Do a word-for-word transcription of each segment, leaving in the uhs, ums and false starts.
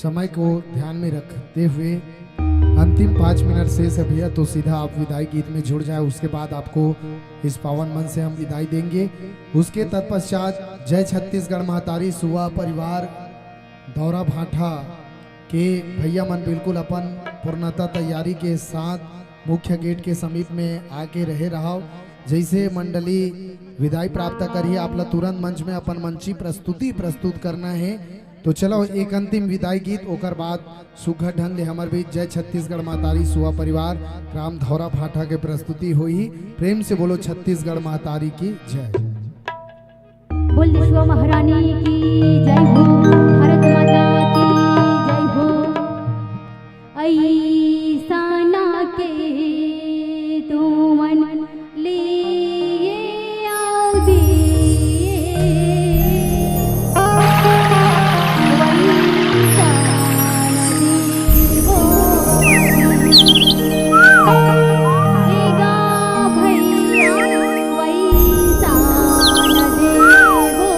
समय को ध्यान में रखते हुए अंतिम पाँच मिनट शेष है भैया, तो सीधा आप विदाई गीत में जुड़ जाए। उसके बाद आपको इस पावन मंच से हम विदाई देंगे। उसके तत्पश्चात जय छत्तीसगढ़ महतारी सुआ परिवार दौरा भाठा के भैया मन बिल्कुल अपन पूर्णता तैयारी के साथ मुख्य गेट के समीप में आके रहे रहो। जैसे मंडली विदाई प्राप्त करिए, आप ला तुरंत मंच में अपन मंची प्रस्तुति प्रस्तुत करना है। तो चलो, एक अंतिम विदाई गीत, ओकर बाद सुघर ढंग ले हमर बीच जय छत्तीसगढ़ महतारी सुआ परिवार ग्राम धौरा भाठा के प्रस्तुति होही। प्रेम से बोलो छत्तीसगढ़ महतारी की जय। बोल सुआ महारानी की जय हो, भारत माता की जय हो। ऐसा ना के तुमन लिए आओ दिए, वैसा न देवो। ए गा भैया, वैसा न देवो।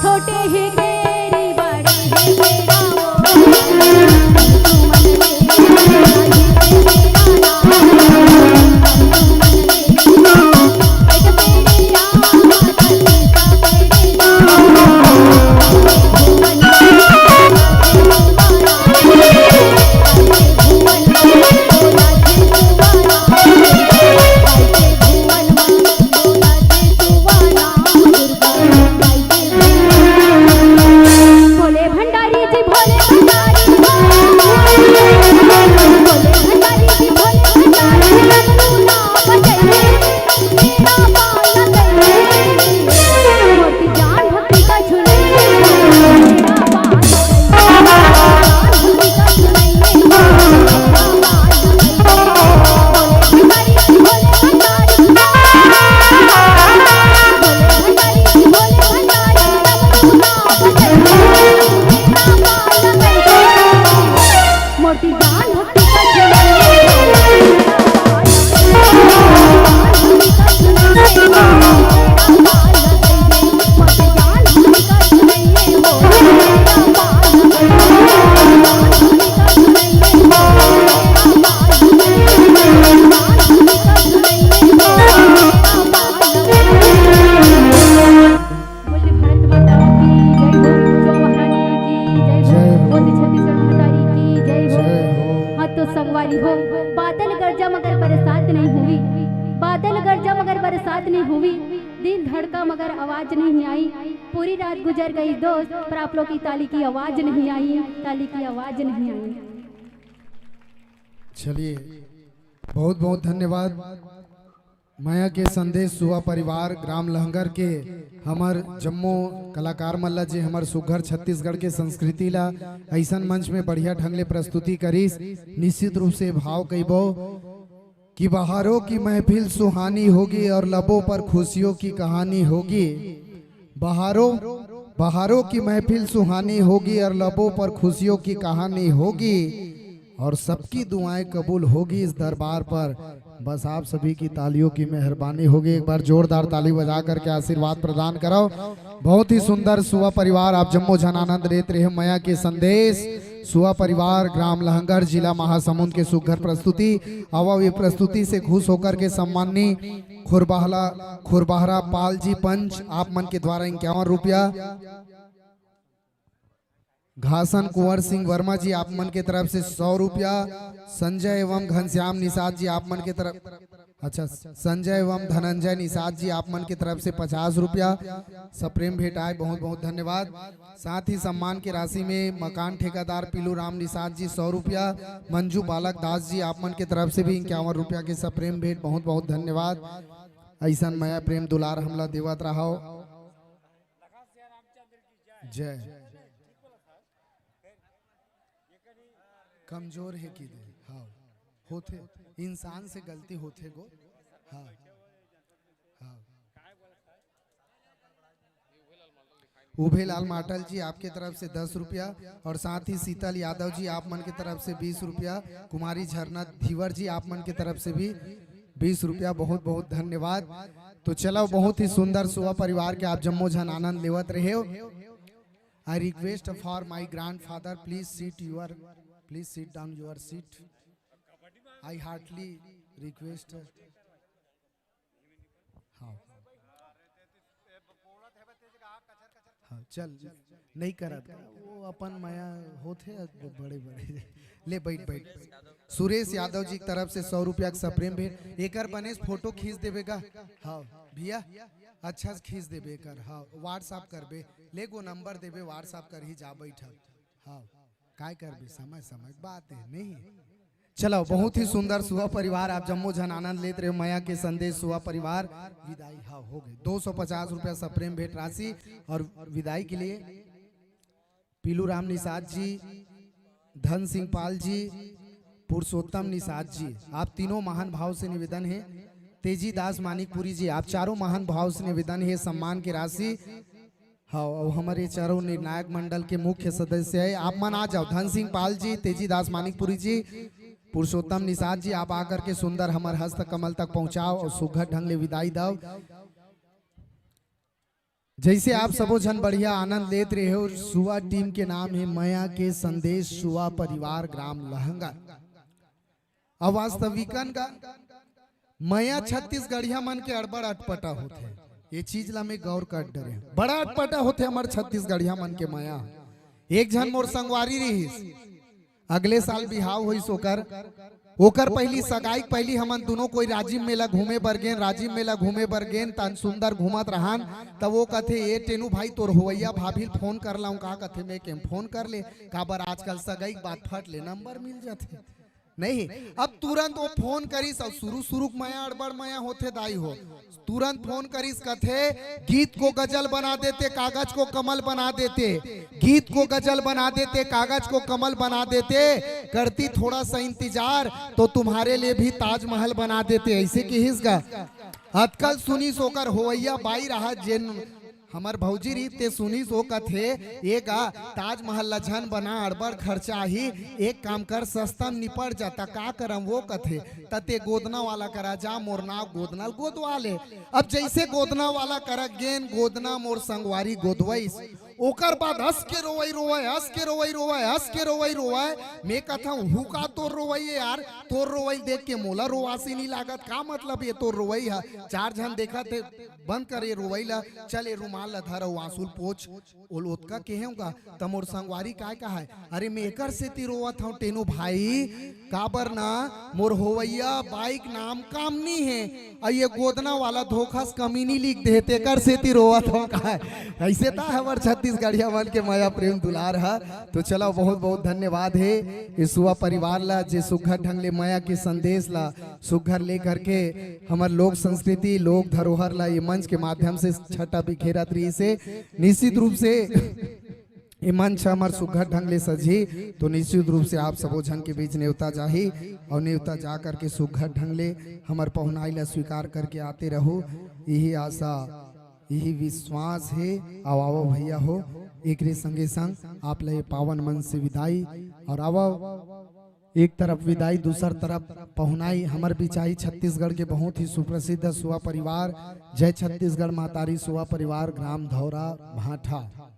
छोटे हे तेरी बड़े हे तेरा वो। भोले भंडारी जी, भोले भंडारी, भोले भंडारी जी, भोले भंडारी। बोलिए भारत माता की जय हो, सुआ महारानी की जय हो, जय हो। बोलिए छत्तीसगढ़ महतारी की जय हो। जय हो। हाँ तो संगवारी हो, बादल गरजा मगर बरसात नहीं हुई, बादल गरजा मगर बरसात नहीं हुई, दिल धड़का मगर आवाज नहीं आई। पूरी रात गुजर गई दोस्त, पर आप लोग की ताली की आवाज नहीं आई, ताली की आवाज नहीं आई। चलिए, बहुत बहुत धन्यवाद। मया के संदेश सुआ परिवार ग्राम लहंगर के हमर जम्मो कलाकार मन ला, जे हमर सुघर छत्तीसगढ़ के संस्कृति ला अइसन मंच में बढ़िया ढंग ले प्रस्तुति करिस। निश्चित रूप से भाव कहिबो कि बहारों की महफिल सुहानी होगी और लबों पर खुशियों की कहानी होगी। बहारों, बहारों की महफिल सुहानी होगी और लबों पर खुशियों की कहानी होगी और सबकी दुआएं कबूल होगी इस दरबार पर। बस आप सभी की तालियों की मेहरबानी होगी। एक बार जोरदार ताली बजा करके आशीर्वाद प्रदान करो। बहुत ही सुंदर सुआ परिवार, आप जम्मो झन आनंद लेत रहे। मया के संदेश, सुआ परिवार, ग्राम लहंगर, जिला महासमुंद के सुघर प्रस्तुति। अब ये प्रस्तुति से खुश होकर के सम्माननीय खुरबहला, खुरबहरा पाल जी पंच, आप मन के द्वारा इक्यावन रुपया। घासन कुंवर सिंह वर्मा जी, आप मन के तरफ से सौ रुपया। संजय एवं घनश्याम निषाद जी, आप मन के तरफ, अच्छा, संजय एवं धनंजय निषाद जी, आप मन के तरफ से पचास रुपया सप्रेम भेंट आए, बहुत बहुत धन्यवाद। साथ ही सम्मान के राशि में मकान ठेकेदार पीलू राम निषाद जी सौ रुपया, मंजू बालक दास जी, आप मन के तरफ से भी इक्यावन रुपया के सप्रेम भेंट, बहुत बहुत धन्यवाद। अइसन मया प्रेम दुलार हमला देवत रहो। जय। कमजोर हे कि दे? हाँ। होथे, इंसान से गलती होथे गो। हाँ, हाँ। उभेलाल माटल जी, आपके तरफ से दस रुपया, और साथ ही शीतल यादव जी, आप मन के तरफ से बीस रुपया, कुमारी झरना धीवर जी, आप मन के तरफ से भी बीस रुपया। बहुत बहुत धन्यवाद। तो चलो, बहुत ही सुंदर सुवा परिवार के आप जम्मो झन आनंद लेवत रहे हो। I request for my grandfather, please sit your, please sit down your seat. I heartily request. हाँ, हाँ, चल, नहीं करत, वो अपन मया होथे बड़े बड़े। ले, बैठ, बैठ। सुरेश यादव जी की तरफ से सौ रुपया के सप्रेम भेंट। एकर बने फोटो खींच देबे गा। हाँ भैया, अच्छा से खींच देबे एकर। हाँ, WhatsApp करबे, ले गो नंबर देबे, WhatsApp कर ही जा बैठा। हाँ, काय करबे, समय समय के बात है, नहीं? चलो, बहुत ही सुंदर सुवा परिवार, आप जम्मो झन आनंद लेत रहे हो। मया के संदेश सुवा परिवार विदाई, हाँ, हो गए। दो सौ पचास रुपया सप्रेम भेंट राशि और विदाई के लिए पीलू राम निषाद जी, धन सिंह पाल जी, पुरुषोत्तम निषाद जी, आप तीनों महान भाव से निवेदन है। तेजी दास मानिकपुरी जी, आप चारों महान भाव से निवेदन है, सम्मान की राशि। हाँ, और हमारे चारों निर्णायक मंडल के मुख्य सदस्य है, आप मन आ जाओ। धन सिंह पाल जी, तेजी दास मानिकपुरी जी, पुरुषोत्तम निषाद जी, आप आकर के सुंदर हमर हस्त कमल तक पहुंचाओ और सुघर ढंग ले विदाई दव। जैसे आप सबो झन बढ़िया आनंद लेत रहे हो, सुवा टीम के नाम है मया के संदेश सुवा परिवार ग्राम लहंगा। अब वास्तविकन का मया छत्तीसगढ़िया मन के अड़बड़ अटपटा होथे। ये चीज ला मैं गौर कर डरे, बड़ा अटपटा होथे हमर छत्तीसगढ़िया मन के मया। एक झन मोर संगवारी रहिस, अगले साल बिहाव होइस ओकर। ओकर पहली सगाई के पहली हमन दुनों कोई राजिम मेला घूमे बर गेन। राजिम मेला घूमे बर गेन, तन सुंदर घूमत रहन। तब वो कथे, "ए टेनू भाई, तोर होवैया भाभी ल फोन कर लाऊं का?" कथे, "मैं केम फोन कर ले, काबर आजकल सगाई के बाद फट ले नंबर मिल जाथे।" नहीं, अब तुरंत वो फोन करिस, और शुरू शुरू के मया अड़बड़ मया होथे दाई हो। तुरंत फोन करिस, कथे, "गीत को गजल बना देते, कागज को कमल बना देते, गीत को गजल बना देते, कागज को कमल बना देते, करती थोड़ा सा इंतजार तो तुम्हारे लिए भी ताजमहल बना देते।" ऐसे किहिस गा। अतकल सुनिस ओकर होवैया बाई रहा, जेन हमर भौजी रहिस ते सुनिस, वो कथे, "ए गा, ताजमहल ला झन बना, अड़बड़ खर्चा आही, एक काम कर, सस्ता म निपट जाता।" का करम वो कथे, "त ते गोदना वाला करा जा, मोर नाव गोदना ल गोदवा ले।" अब जैसे गोदना वाला करा गेन, गोदना मोर संगवारी गोदवैस, ओकर बाद हंस के रोवई रोवय, हंस के रोवई रोवय, हंस के रोवई रोवय। मैं कथंव, "हु का तोर रोवई ए यार, तोर रोवई देख के मोला रोवासी नहीं लागत, का मतलब ये तोर रोवई ह?" चार झन देखत हे, "बंद कर ये रोवई ला, चल ये रुमाल ला धर अउ आंसू ल पोछ।" ओल ओतका केहेंव गा, त मोर संगवारी काय कहाय, "अरे, मैं एकर सेती रोवत हंव टेनू भाई, काबर ना मोर होवैया बाइक नाम काम नी हे, अउ ये गोदना वाला धोखा से कमी नी लिख दे, तेकर सेती रोवत हंव," कहाय। ऐसे त हमर छत्तीसगढ़िया मन के मया प्रेम दुलार ह। तो चलो, बहुत बहुत धन्यवाद हे ये सुवा परिवार ला, जे सुघर ढंग ले मया के संदेश ला सुघर ले करके हमर लोक संस्कृति, लोक धरोहर ला ये मंच के माध्यम से छटा बिखेरत रहिस हे। निश्चित रूप से ये मंच हमर सुघर ढंग ले सजही, तो निश्चित रूप से आप सबो झन के बीच नेवता जाही, और नेवता जा करके सुघर ढंग ले हमर पहुनाई ला स्वीकार करके आते रहू, यही आशा, यही विश्वास हे। आओ, आओ भैया हो, एकरे संगे संग आप ला ये पावन मंच से विदाई, और आओ, एक तरफ विदाई, दूसर तरफ पहुनाई। हमर बिचाही छत्तीसगढ़ के बहुत ही सुप्रसिद्ध सुवा परिवार, जय छत्तीसगढ़ महतारी सुवा परिवार, ग्राम धौरा भाठा।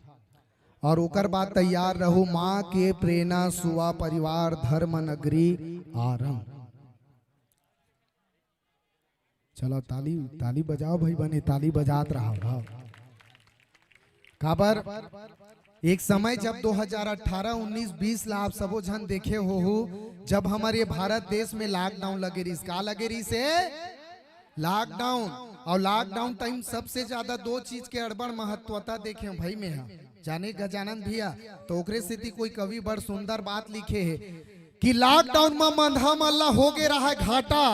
और ओकर बाद तैयार रहू माँ के प्रेरणा सुवा परिवार, धर्म नगरी आरंग। चलो, ताली, ताली बजाओ भाई, बने ताली बजात रहा, हाँ। काबर, एक समय जब दो हज़ार अठारह, उन्नीस, बीस ला आप सबो झन देखे होहू, जब हमर ये भारत देश में lockdown लगे रहिस, का लगे रहिस हे? Lockdown। और lockdown time सबसे ज्यादा दो चीज के अड़बड़ महत्वता देखे भाई मैं हा, जाने गजानंद भैया, तो ओकरे सेती कोई कवि बड़ सुंदर बात लिखे हे कि lockdown म मंदहा मन ला होगे रहय घाटा,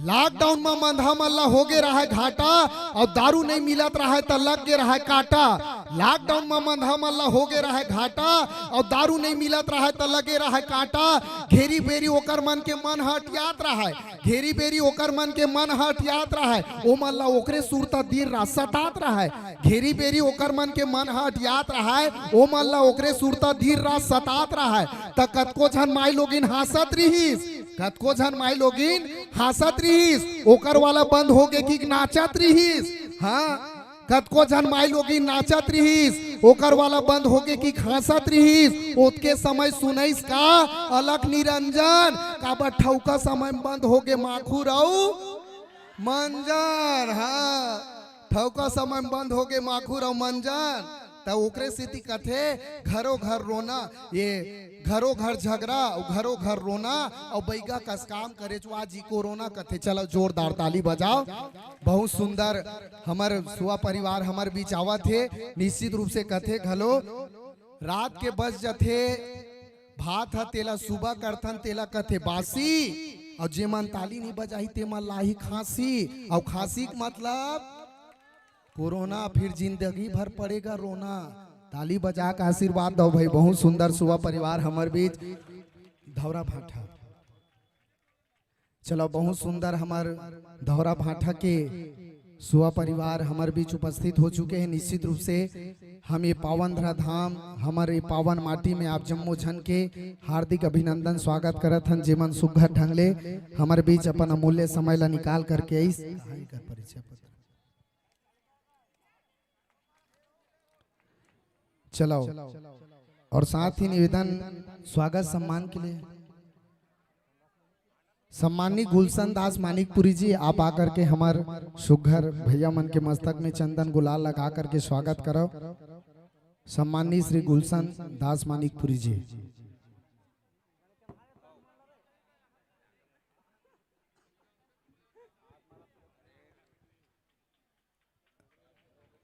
lockdown म मंदहा मन ला होगे रहय घाटा, और दारू नहीं मिलत रहय त लग गे रहय काटा। लॉकडाउन म मंधा मन ला होगे रहय घाटा, अउ दारू नइ मिलत रहय त लगे रहय कांटा। घेरी बेरी ओकर मन के मन ह अटियात रहय, घेरी बेरी ओकर मन के मन ह अटियात रहय, ओमन ला ओकरे सुरता दिन रात सतात रहय। घेरी बेरी ओकर मन के मन ह अटियात रहय, ओमन ला ओकरे सुरता दिन रात सतात रहय। त कतको झन माई लोगिन हाँसत रिहिस, कतको झन माई लोगिन हाँसत रिहिस, ओकर वाला बंद होगे कि नाचत रिहिस। हाँ, कतको झन माई लोगिन नाचत रिहिस, ओकर वाला बंद होगे कि हाँसत रिहिस। ओतके समय सुनइस का अलख निरंजन, काबर ठउका समय बंद होगे माखुर अउ मंजन। हाँ, ठउका समय बंद होगे माखुर अउ मंजन। त ओकरे सेती कथे, घरो घर रोना, ये घरो घर झगरा अउ घरो घर रोना अउ बइगा कस काम करे चुआ जी कोरोना कथे। चलो जोरदार ताली बजाओ। बहुत सुंदर हमर सुआ परिवार हमर बीच आवत हे। निश्चित रूप से कथे घलो, रात के बच जथे भात ह, तेला सुबह करथन, तेला कथे बासी। अउ जेमन ताली नइ बजाही, तेमन लाही खांसी। अउ खांसी के मतलब कोरोना, फिर जिंदगी भर पड़ेगा रोना। ताली बजा के आशीर्वाद दो भाई, बहुत सुंदर सुआ परिवार हमर बीच धौरा भाठा। चलो, बहुत सुंदर हमर धौरा भाठा के सुआ परिवार हमर बीच उपस्थित हो चुके हैं। निश्चित रूप से हम ये पावन धरा धाम, हमर ये पावन माटी में आप जम्मो झन के हार्दिक अभिनंदन, स्वागत करत हन, जेमन सुघर ढंग ले हमर बीच अपन अमूल्य समय ला निकाल करके आइस। हाँ, एकर परिचय पत्र। चलो, और साथ ही निवेदन स्वागत सम्मान के लिए, सम्मानित गुलशन दास मानिकपुरी जी, आप आकर के हमर सुघर भैया मन के मस्तक में चंदन गुलाल लगा करके स्वागत करो। सम्मानित श्री गुलशन दास मानिकपुरी जी।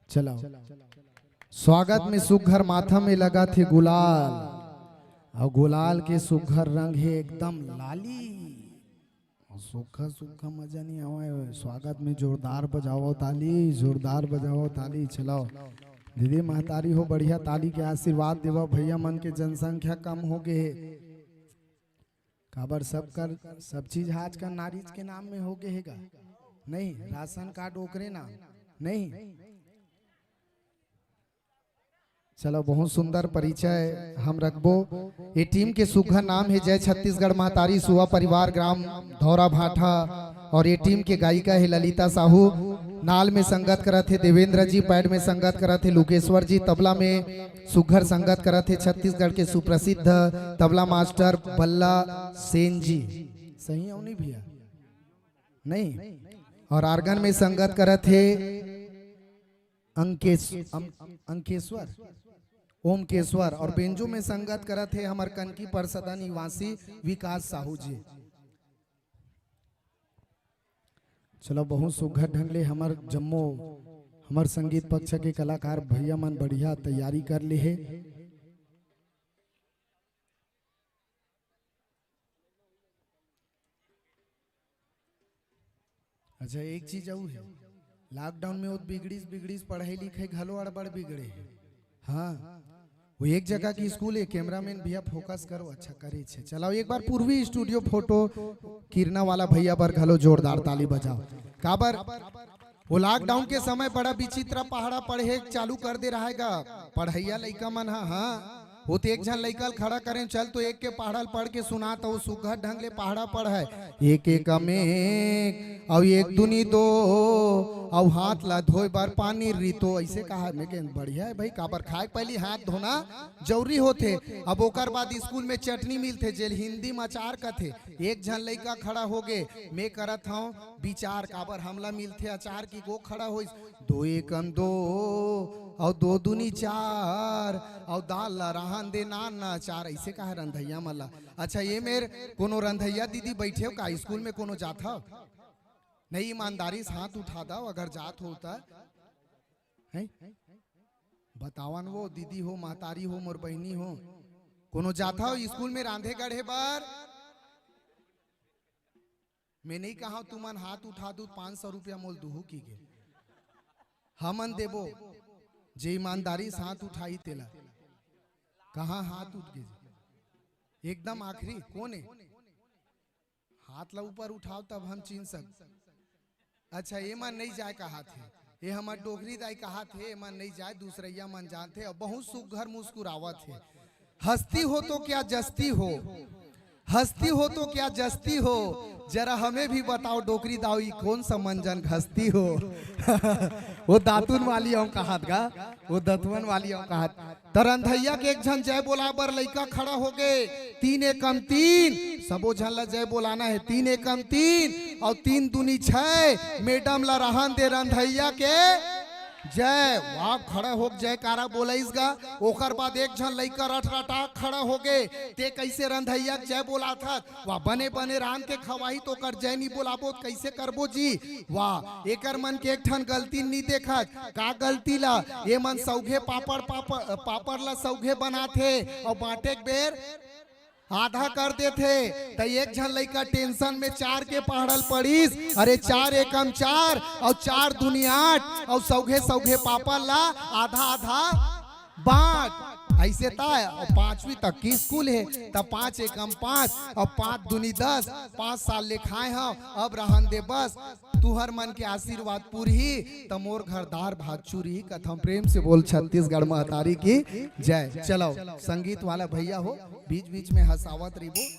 चलो, स्वागत में सुघर माथा में लगा थे गुलाल, अउ गुलाल के सुघर रंग हे एकदम लाली। अउ सूखा सूखा मजा नहीं आवे। स्वागत में जोरदार बजाओ ताली, जोरदार बजाओ ताली। चलो, दीदी महतारी हो, बढ़िया ताली के आशीर्वाद देवा। भैया मन के जनसंख्या कम हो गए हे, काबर सब कर, सब चीज आज का नारीज के नाम में हो गए हे गा? नहीं, राशन कार्ड ओकरे नाम नहीं। चलो, बहुत सुंदर परिचय हम रखबो। ये टीम के सुघर नाम हे जय छत्तीसगढ़ महतारी सुआ परिवार ग्राम धौरा भाठा, और ये टीम के गायिका हे ललिता साहू। नाल में संगत करत हे देवेंद्र जी, पैड में संगत करत हे लुकेश्वर जी, तबला में सुघर संगत करत हे छत्तीसगढ़ के सुप्रसिद्ध तबला मास्टर बल्ला सेन जी। सही हो नहीं भैया? नहीं। और आर्गन में संगत करत हे अंकेश-, अम-, अंकेश्वर, ओमकेश्वर, और बेंजो में संगत करत हे हमर कनकी परसदा निवासी विकास साहू जी। चलो, बहुत सुघर ढंग ले हमर जम्मो, हमर संगीत पक्ष के कलाकार भैया मन बढ़िया तैयारी कर ले हे। अच्छा, एक चीज अउ हे, लॉकडाउन में वो बिगड़ीस, बिगड़ीस, पढ़ाई लिखाई घलो अड़बड़ बिगड़े हे। हाँ, वो एक जगह की स्कूल हे, कैमरामैन भैया फोकस करो, अच्छा करे छे। चलाओ एक बार पूर्वी स्टूडियो फोटो किरना वाला भैया बर घलो जोरदार ताली बजाओ। काबर वो लॉकडाउन के समय बड़ा विचित्र पहाड़ा पढ़े चालू कर दे रहा हे गा। पढ़ैया लइका मन ह, हाँ, वो तो एक झन लइका ल खड़ा करें, चल तो एक के पहाड़ा ल पढ़ के सुना, तो वो सुघर ढंग ले पहाड़ा पढ़ हे, एक एक अमेक, अउ एक दूनी दो, अउ हाथ ला धोए बर पानी रितो, ऐसे कहा। मैं कहें, बढ़िया हे भाई, काबर खाए के पहली हाथ धोना जरूरी होथे। अब ओकर बाद स्कूल में चटनी मिलथे, जेल हिंदी में अचार कथे। एक झन लइका खड़ा हो गे, मैं करत हंव विचार, काबर हमला मिलथे अचार की गो खड़ा होइस। दो एकम दो, अउ दो दूनी चार, अउ दाल ला रहन दे नान ना चार, ऐसे कहा रंधैया मन ला। अच्छा, ये मेर कोनो रंधैया दीदी बैठे हो का? स्कूल में कोनो जात हो? नहीं, ईमानदारी से हाथ उठा दो अगर जात हो त। हैं? बतावन वो दीदी हो, महतारी हो, मोर बहिनी हो, कोनो जात हो स्कूल में रांधे गढ़े बर? मैं नहीं कहा तुमन हाथ उठा दू, पाँच सौ रुपया मोल दुहू की गे। हमन देबो, जे ईमानदारी से हाथ उठाही तेला। कहाँ हाथ उठ गे? एकदम आखिरी कोन हे? हाथ ला ऊपर उठाव, तब हम चिन्ह सक। अच्छा, एमन नइ जाय कहात हे, ए हमर डोकरी दाई कहात हे, एमन नइ जाय, दूसरइया मन जानथे, अउ बहुत सुग्घर मुस्कुरावत हे। हस्ती हो तो क्या जस्ती हो, हस्ती हो तो क्या जस्ती हो, जरा हमें भी बताओ डोकरी दाऊ, ई कोन सा मंजन घसती हो? वो दातुन वाली अउ कहात गा, वो दतुवन वाली अउ कहात। त रंधइया के एक झन जय बोला बर लइका खड़ा हो गे। तीन एकम तीन, सबो झन ला जय बोलाना हे। तीन एकम तीन अउ तीन दूनी छै। मैडम ला रहन दे, रंधइया के जय। वाह, खड़ा होके जयकारा बोलाइस गा। ओकर बाद एक झन लइका रटरटाक खड़ा हो गे। ते कइसे रंधइया के जय बोलाथस? वाह, बने बने रांध के खवाही त ओकर जय नी बोलाबो त कइसे करबो जी? वाह, एकर मन के एक ठन गलती नी देखत। का गलती ला? एमन सौघे पापड़, पापड़, पापड़ ला सौघे बनाथे अउ बांटे के बेर आधा कर देथे। त एक झन लइका tension में चार के पहाड़ल पड़िस, अरे चार एकम चार अउ चार दूनी आठ अउ सौघे सौघे पापड़ ला आधा आधा बांट। अइसे त अउ पांचवीं तक के स्कूल हे, त पांच एकम पांच अउ पांच दूनी दस। पांच साल ले खाय हंव, अब रहन दे बस। तुंहर मन के आशीर्वाद पुरही, त मोर घर दार भात चुरही। कथम प्रेम से बोल छत्तीसगढ़ महतारी की जय। चलो, संगीत वाला भइया हो, बीच बीच में हंसावत रहिबो।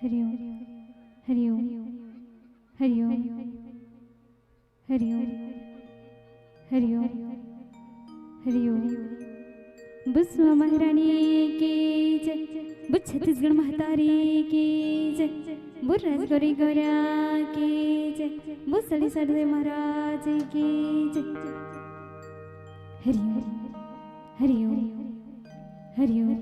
हरि ओम। हरि ओम। हरि ओम। हरि ओम। हरि ओम। हरि ओम। बोल सुआ महारानी की जय। बोल छत्तीसगढ़ महतारी की जय। बोल राजगौरी गौरा की जय। बोल सली साधु महाराज की जय। हरि ओम। हरि ओम। हरि ओम।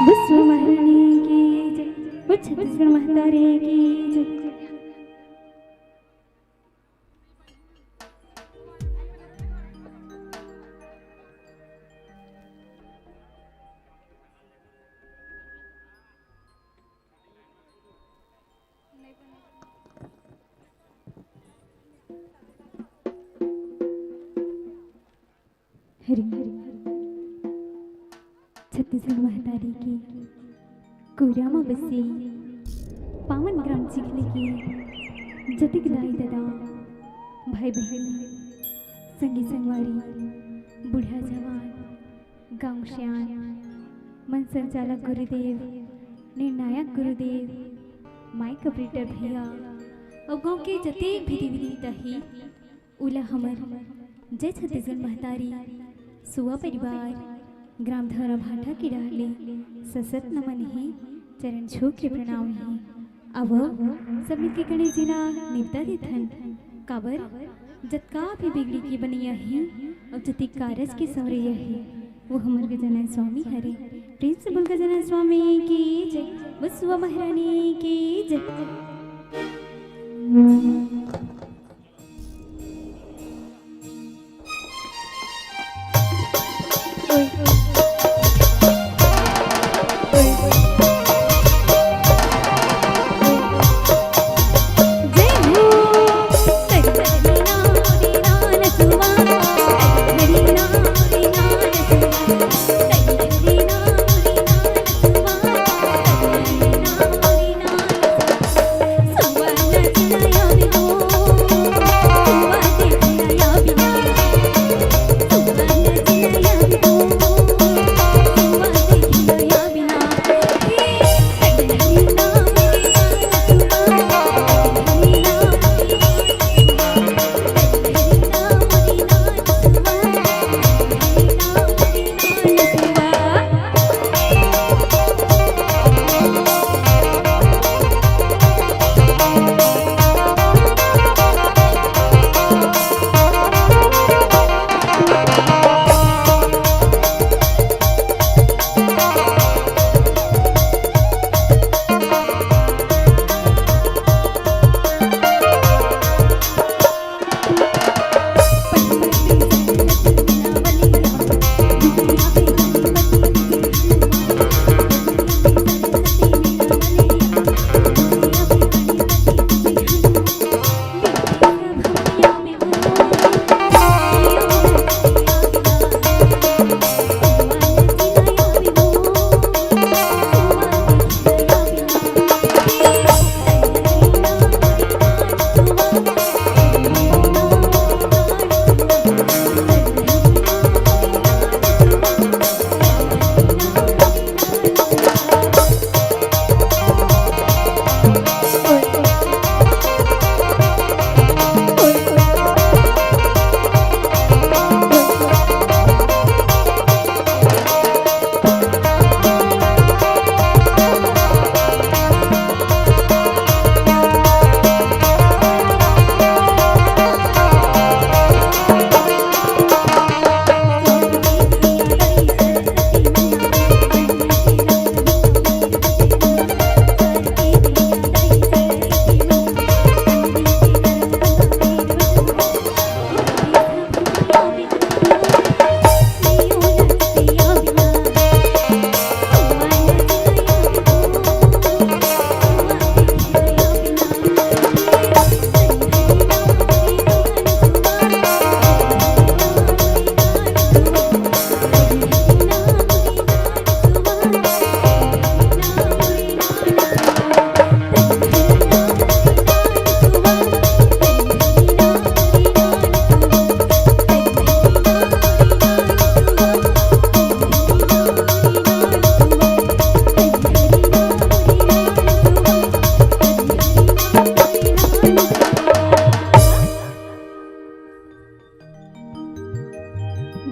विश्व महारानी की जय। छत्तीसगढ़ महतारी की जय। हरि हरि। छत्तीसगढ़ महतारी के कुरिया म बसे पावन ग्राम चिखली के जतिक दाई ददा, भाई बहन, संगी संगवारी, बूढ़ा जवान, गांव सियान, मन संचालक गुरुदेव, निर्णायक गुरुदेव, माइक ऑपरेटर भैया, अउ गांव के जतेक भी देवी देवता हे, उला हमर जय छत्तीसगढ़ महतारी सुआ परिवार ग्राम धौरा भाटा के डहर ले सशत नमन हे, चरण छू के प्रणाम हे। अब सब मिलके गणेश जी ला नेवता देथन, काबर जतका भी बिगड़ी के बनइया हे अउ जतिक कारज के संवरइया हे, वो हमर गजानन स्वामी हरे। प्रेम से बोल गजानन स्वामी की जय, बसुआ महारानी की जय।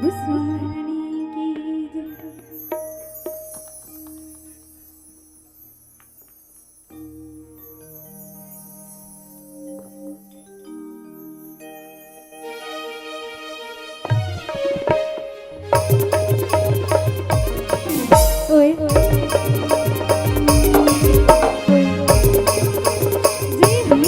उस महारानी की जय। ओए, ओए। जय हो।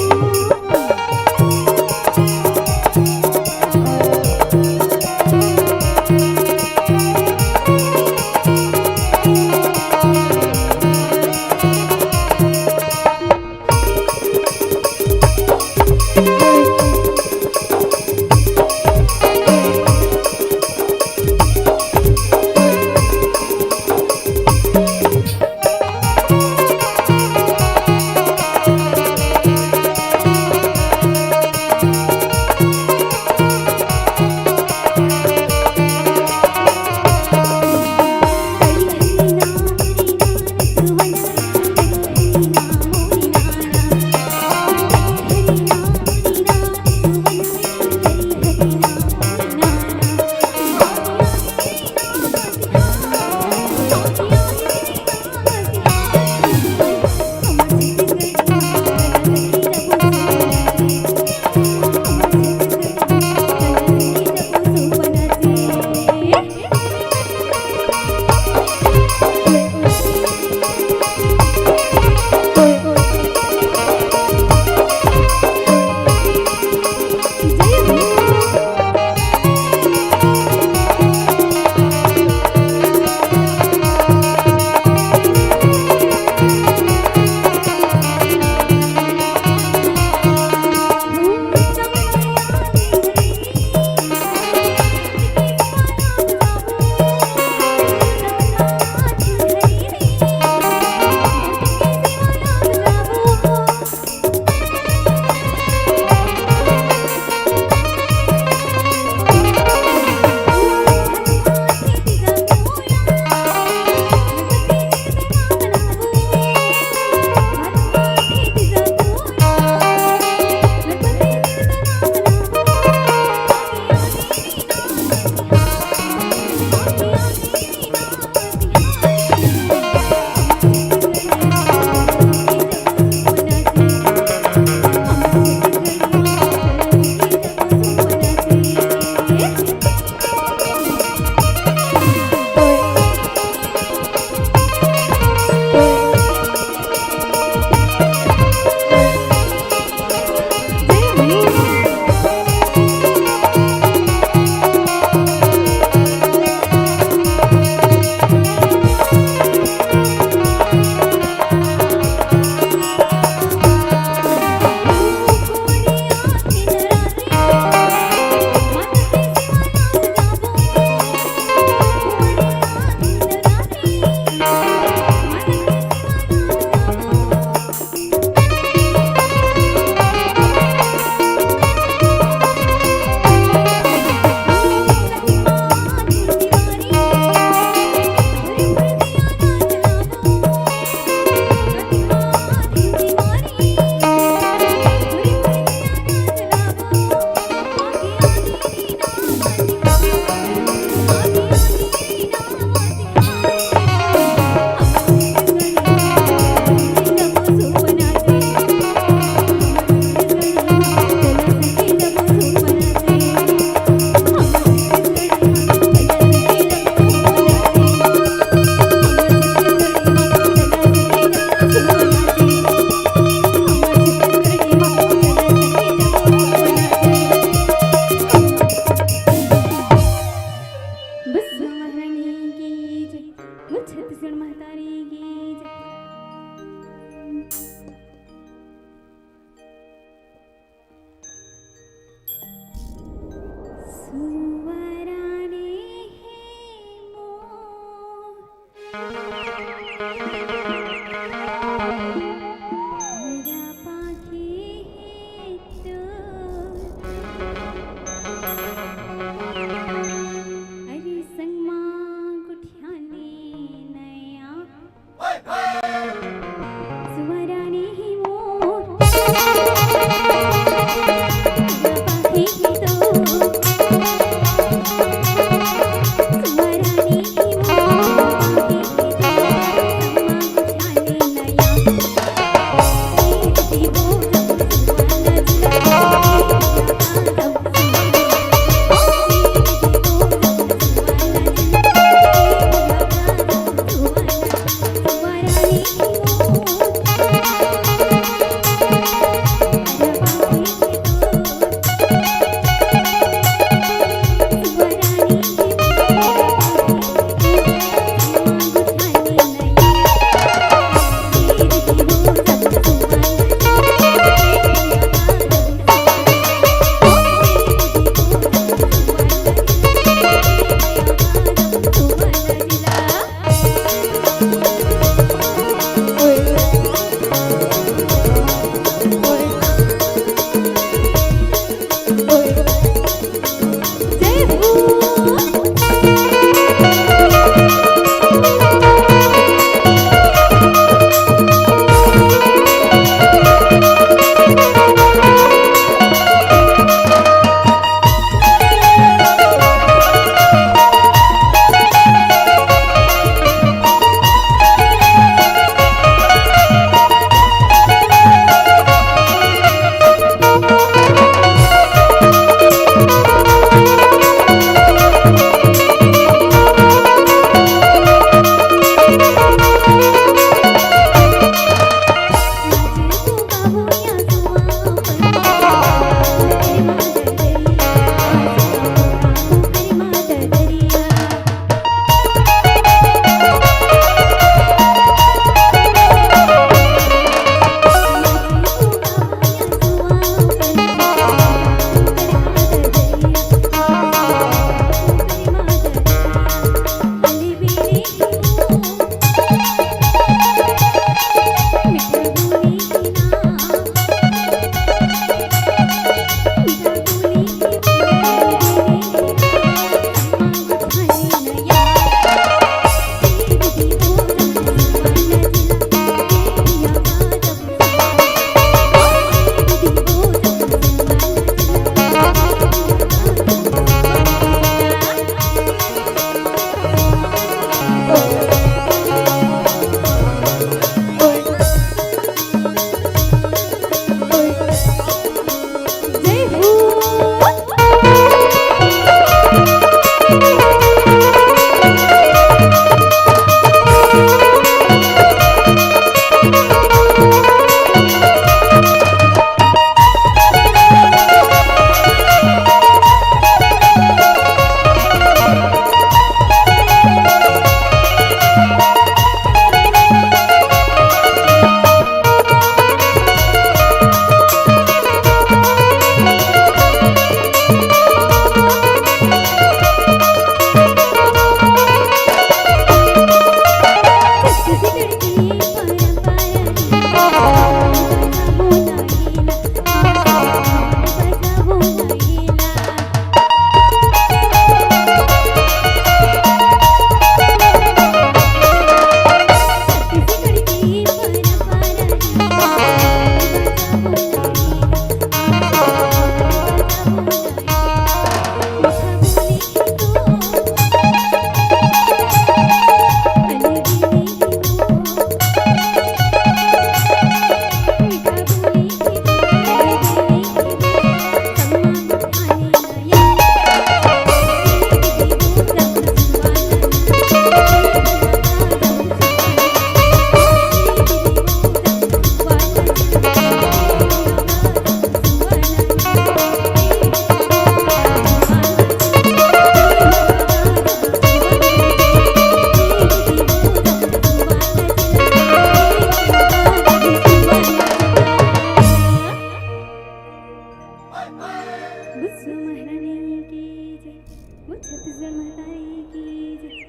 महारानी की जय, वो छत्तीसगढ़ महतारी की जय।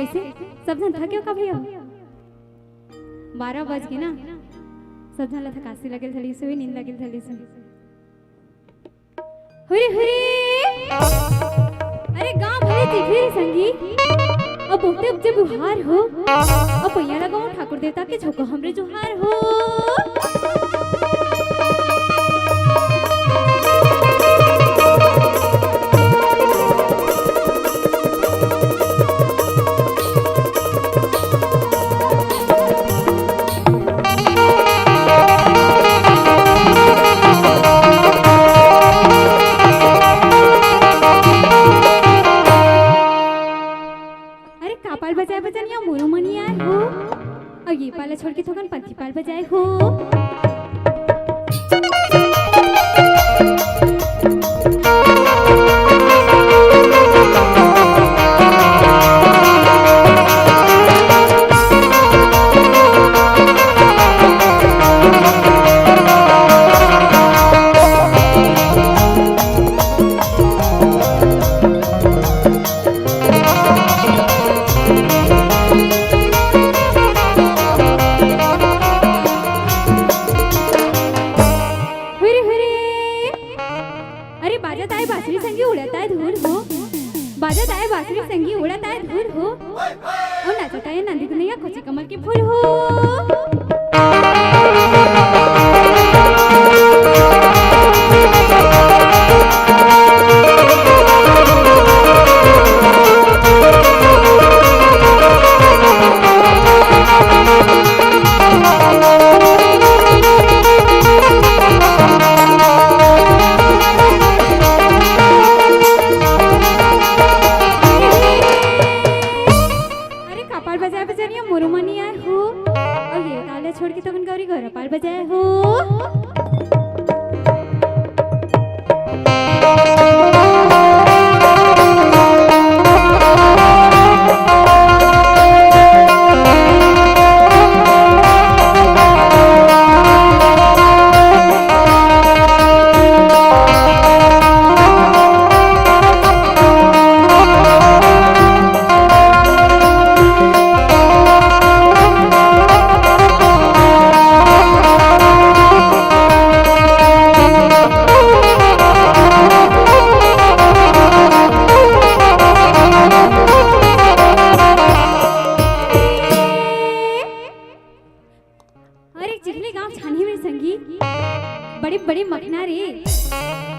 से सब झन थके हो का भैया? बारह बज गे ना, सब झन ला थकासी लगेल धरिस होही, नींद लगेल धरिस होही। हुरे, हुरे। अरे गाँव भरे दिखे रे संगी, अब बहुते उपजे बुहार हो, अब पैया लगाओ ठाकुर देवता के झोंको हमरे जोहार हो। अरे का पाल बजाए बजनिया मोरू मनी आए हो, अउ ये पाला छोड़ के थोकन पंथी पाल बजाए हो। हुरे, हुरे। अरे बाजत आए बांसुरी संगी उड़त आए धूल हो। बाजत आए बांसुरी संगी उड़त आए धूल हो। ओ नाचत आए नंदी कन्हैया खोची कमल के फूल हो। अरे का पाल बजाए बजनिया मोरू मनी आए हो, अउ ये ताल ला छोड़ के तो गौरी गौरा पाल बजाए हो। अरे चिखली गांव छानी में संगी, बड़े बड़े मखना रे।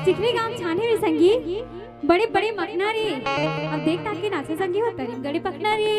चिखली गांव छानी में संगी, बड़े बड़े मखना रे। अब देख ताके नाचे संगी हो तरिम गड़े पखना रे।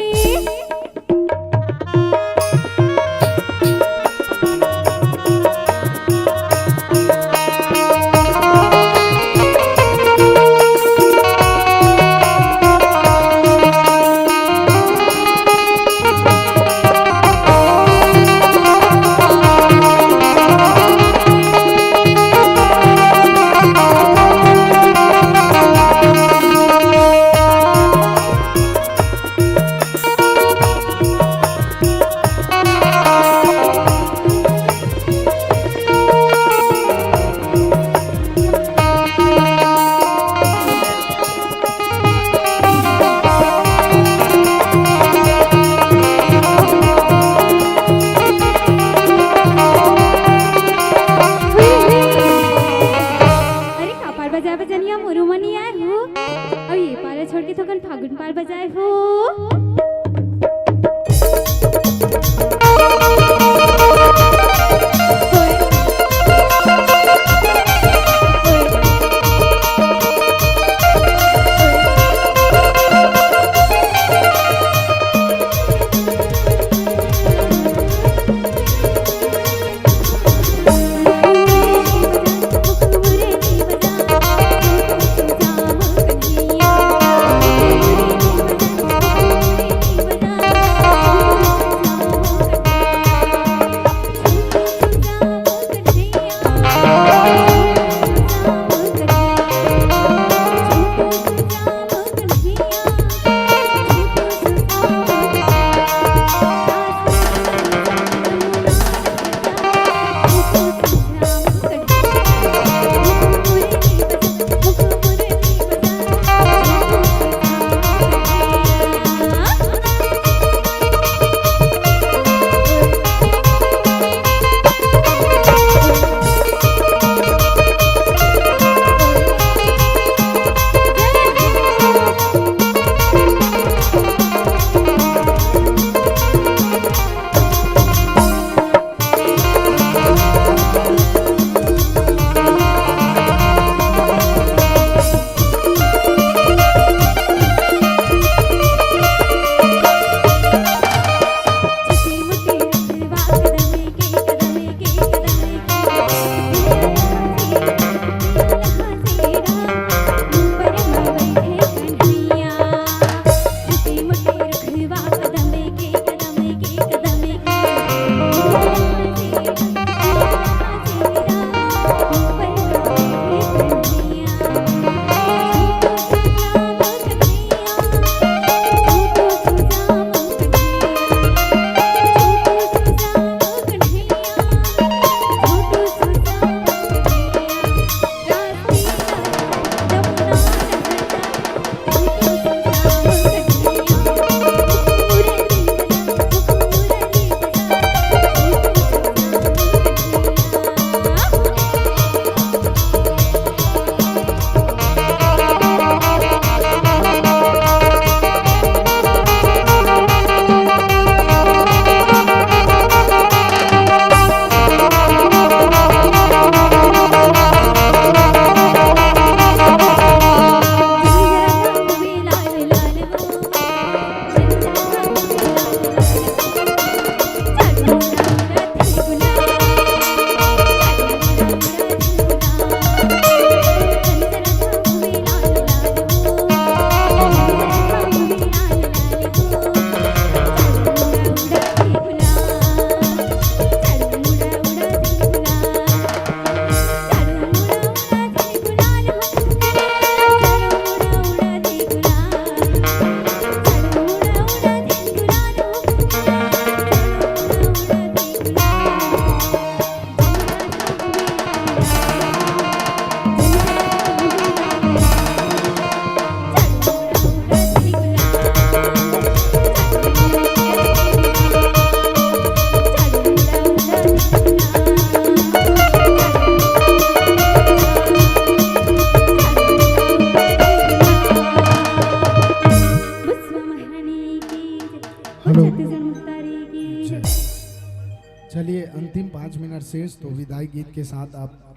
शेष तो विदाई गीत के साथ आप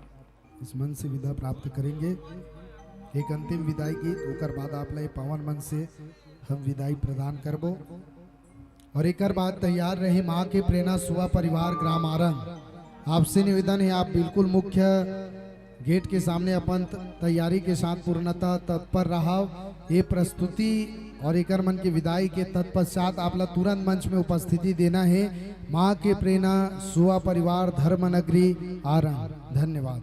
इस मंच से विदा प्राप्त करेंगे। एक अंतिम विदाई गीत, ओकर बाद आप ला ये पावन मंच से हम विदाई प्रदान करबो। और एकर बाद तैयार रहे माँ के प्रेरणा सुआ परिवार ग्राम आरंग। आपसे निवेदन है, आप बिल्कुल मुख्य गेट के सामने अपन त-, तैयारी के साथ पूर्णतः तत्पर रहव। ये प्रस्तुति और एकर मन के विदाई के तत्पश्चात आप ला तुरंत मंच में उपस्थिति देना है माँ के प्रेरणा सुआ परिवार धर्म नगरी आरंग। धन्यवाद।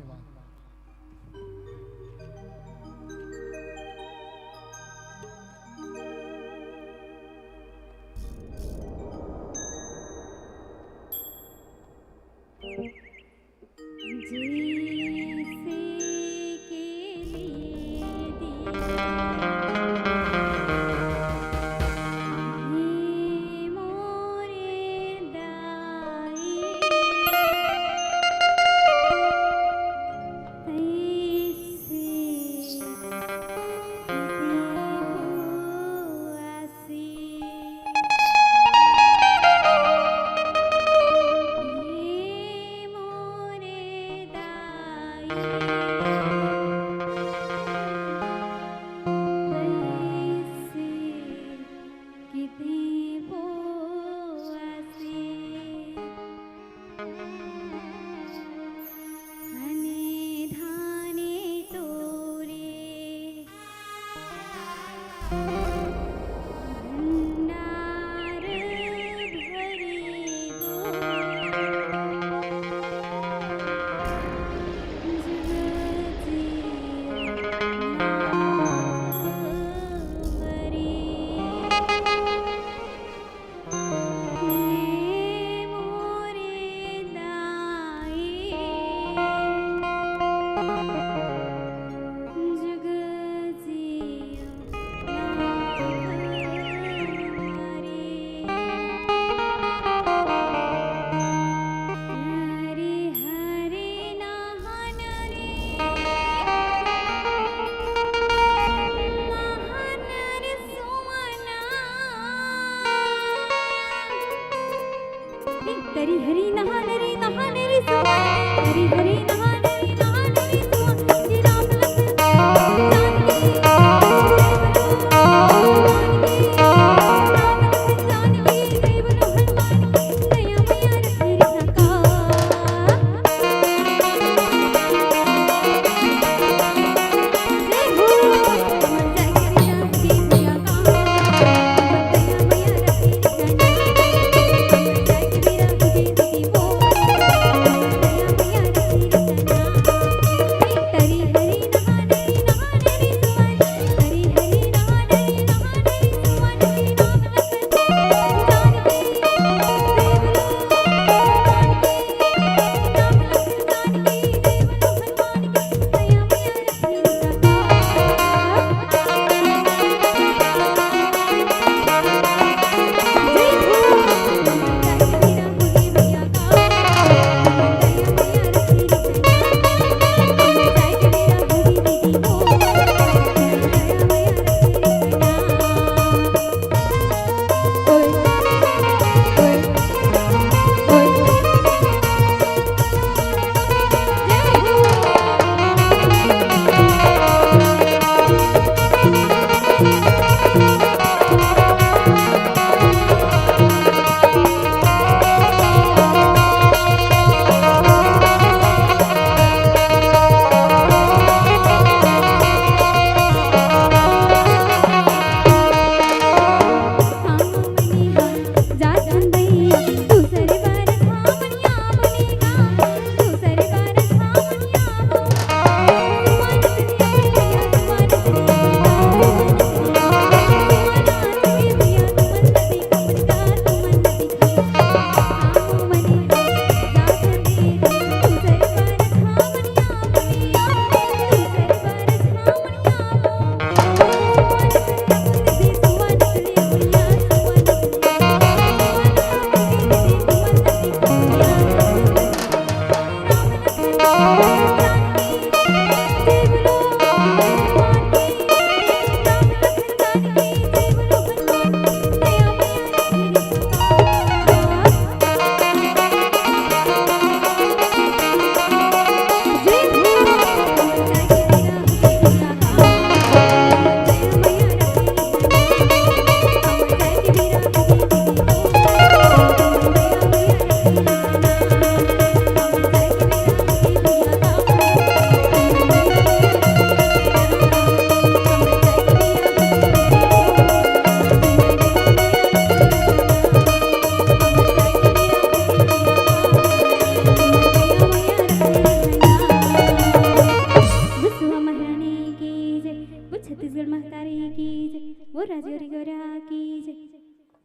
और राजगरी गोरा की जय।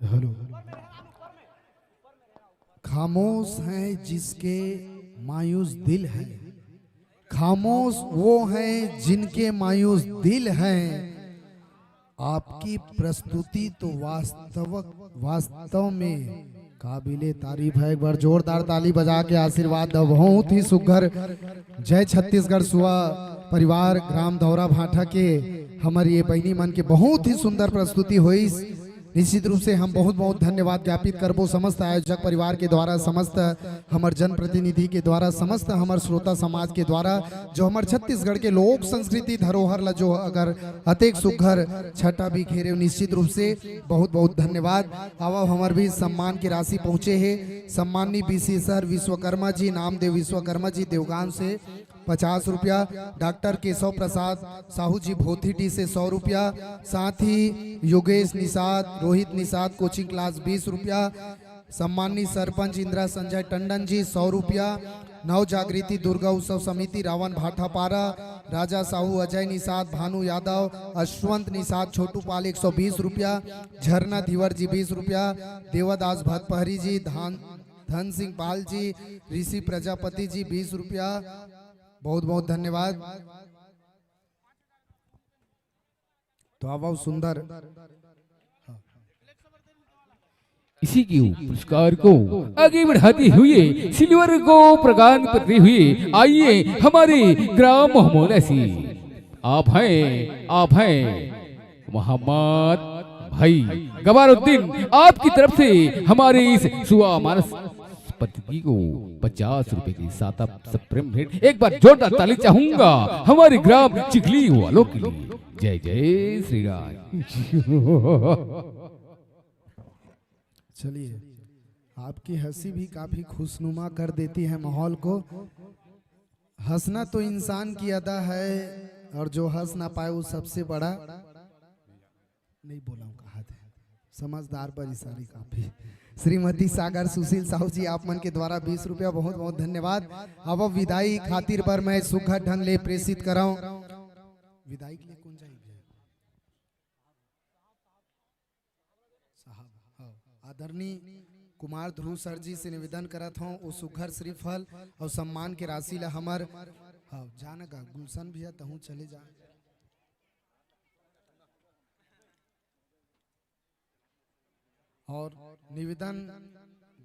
हेलो। खामोश हैं जिसके मायूस दिल हैं, खामोश वो हैं जिनके मायूस दिल हैं। आपकी प्रस्तुति तो वास्तव, वास्तव में काबिले तारीफ है। एक बार जोरदार ताली बजा के आशीर्वाद दो। बहुत ही सुघर। जय छत्तीसगढ़ सुआ परिवार ग्राम धौरा भाठा के हमर ये बहिनी मन के बहुत ही सुंदर प्रस्तुति होइस। निश्चित रूप से हम बहुत बहुत धन्यवाद ज्ञापित करबो समस्त आयोजक परिवार के द्वारा, समस्त हमर जनप्रतिनिधि के द्वारा, समस्त हमर श्रोता समाज के द्वारा, जो हमर छत्तीसगढ़ के लोक संस्कृति धरोहर ला जो अगर अतेक सुघर छटा बिखेरे, निश्चित रूप से बहुत बहुत धन्यवाद। आवा हमर भी सम्मान के राशि पहुँचे हे। सम्माननीय बीसी सर विश्वकर्मा जी, नामदेव विश्वकर्मा जी देवगांव से पचास रुपया, डॉक्टर केशव प्रसाद साहू जी भोथीडीह से सौ रुपया, साथ ही योगेश निषाद, रोहित निषाद कोचिंग क्लास बीस रुपया, सम्माननीय सरपंच इंदिरा संजय टंडन जी सौ रुपया, नव जागृति दुर्गा उत्सव समिति रावण भाटापारा, राजा साहू अजय निषाद, भानु यादव, अश्वंत निषाद, छोटू पाल एक सौ बीस रुपया, झरना धीवर जी बीस रुपया, देवादास भतपहरी जी, धान, धन सिंह पाल जी, ऋषि प्रजापति जी बीस रुपया। बहुत बहुत धन्यवाद। तो आवा सुंदर। इसी के पुरस्कार को आगे बढ़ाते हुए सिल्वर को प्रदान करते हुए आइए हमारे ग्राम मोहमोला से। आप हैं, आप हैं मोहम्मद भाई गबारुद्दीन, आपकी तरफ से हमारे इस सुआ मानस प्रतिनिधि को पचास रुपए की सात सप्रेम भेंट। एक बार जोरदार ताली चाहूंगा हमारे ग्राम चिखली वालों के लिए। जय जय श्री राम। चलिए, आपकी हंसी भी काफी खुशनुमा कर देती है माहौल को। हंसना तो इंसान की अदा है, और जो हंस ना पाए वो सबसे बड़ा, नहीं बोला हूँ, कहा थे, समझदार पर इशारे काफी। श्रीमती सागर सुशील साहू जी, आप मन के द्वारा बीस रुपया, बहुत बहुत धन्यवाद। अब विदाई खातिर बर मैं सुघर ढंग ले प्रेषित कराऊं। विदाई के लिए कौन जाएगी? साहब, हाँ, आदरणीय कुमार ध्रुव सर जी से निवेदन करत हूँ, वो सुघर श्रीफल और सम्मान के राशि ला हमर, हाँ, जाना गा, गुलशन भैया, तहूँ चले जा। और निवेदन,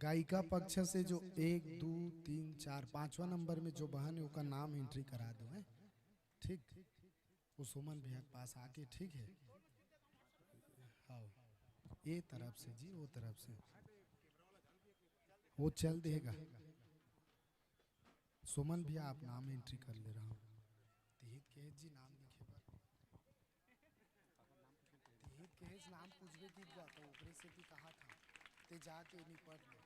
गायिका पक्ष से जो एक, दो, तीन, चार, पांचवा नंबर में जो बहन है, ओकर नाम एंट्री करा दो, हैं? ठीक, वो सुमन भैया के पास आके, ठीक है? हाँ, ये तरफ से जी, वो तरफ से, वो चल देगा। सुमन भैया, आप नाम एंट्री कर ले रहा हूँ। तिहित कहे जी नाम लिखे बर। तिहित कहे जी नाम पूछबे की बात है, ऊपरे से भी कहा था, ते जाके निपट ले।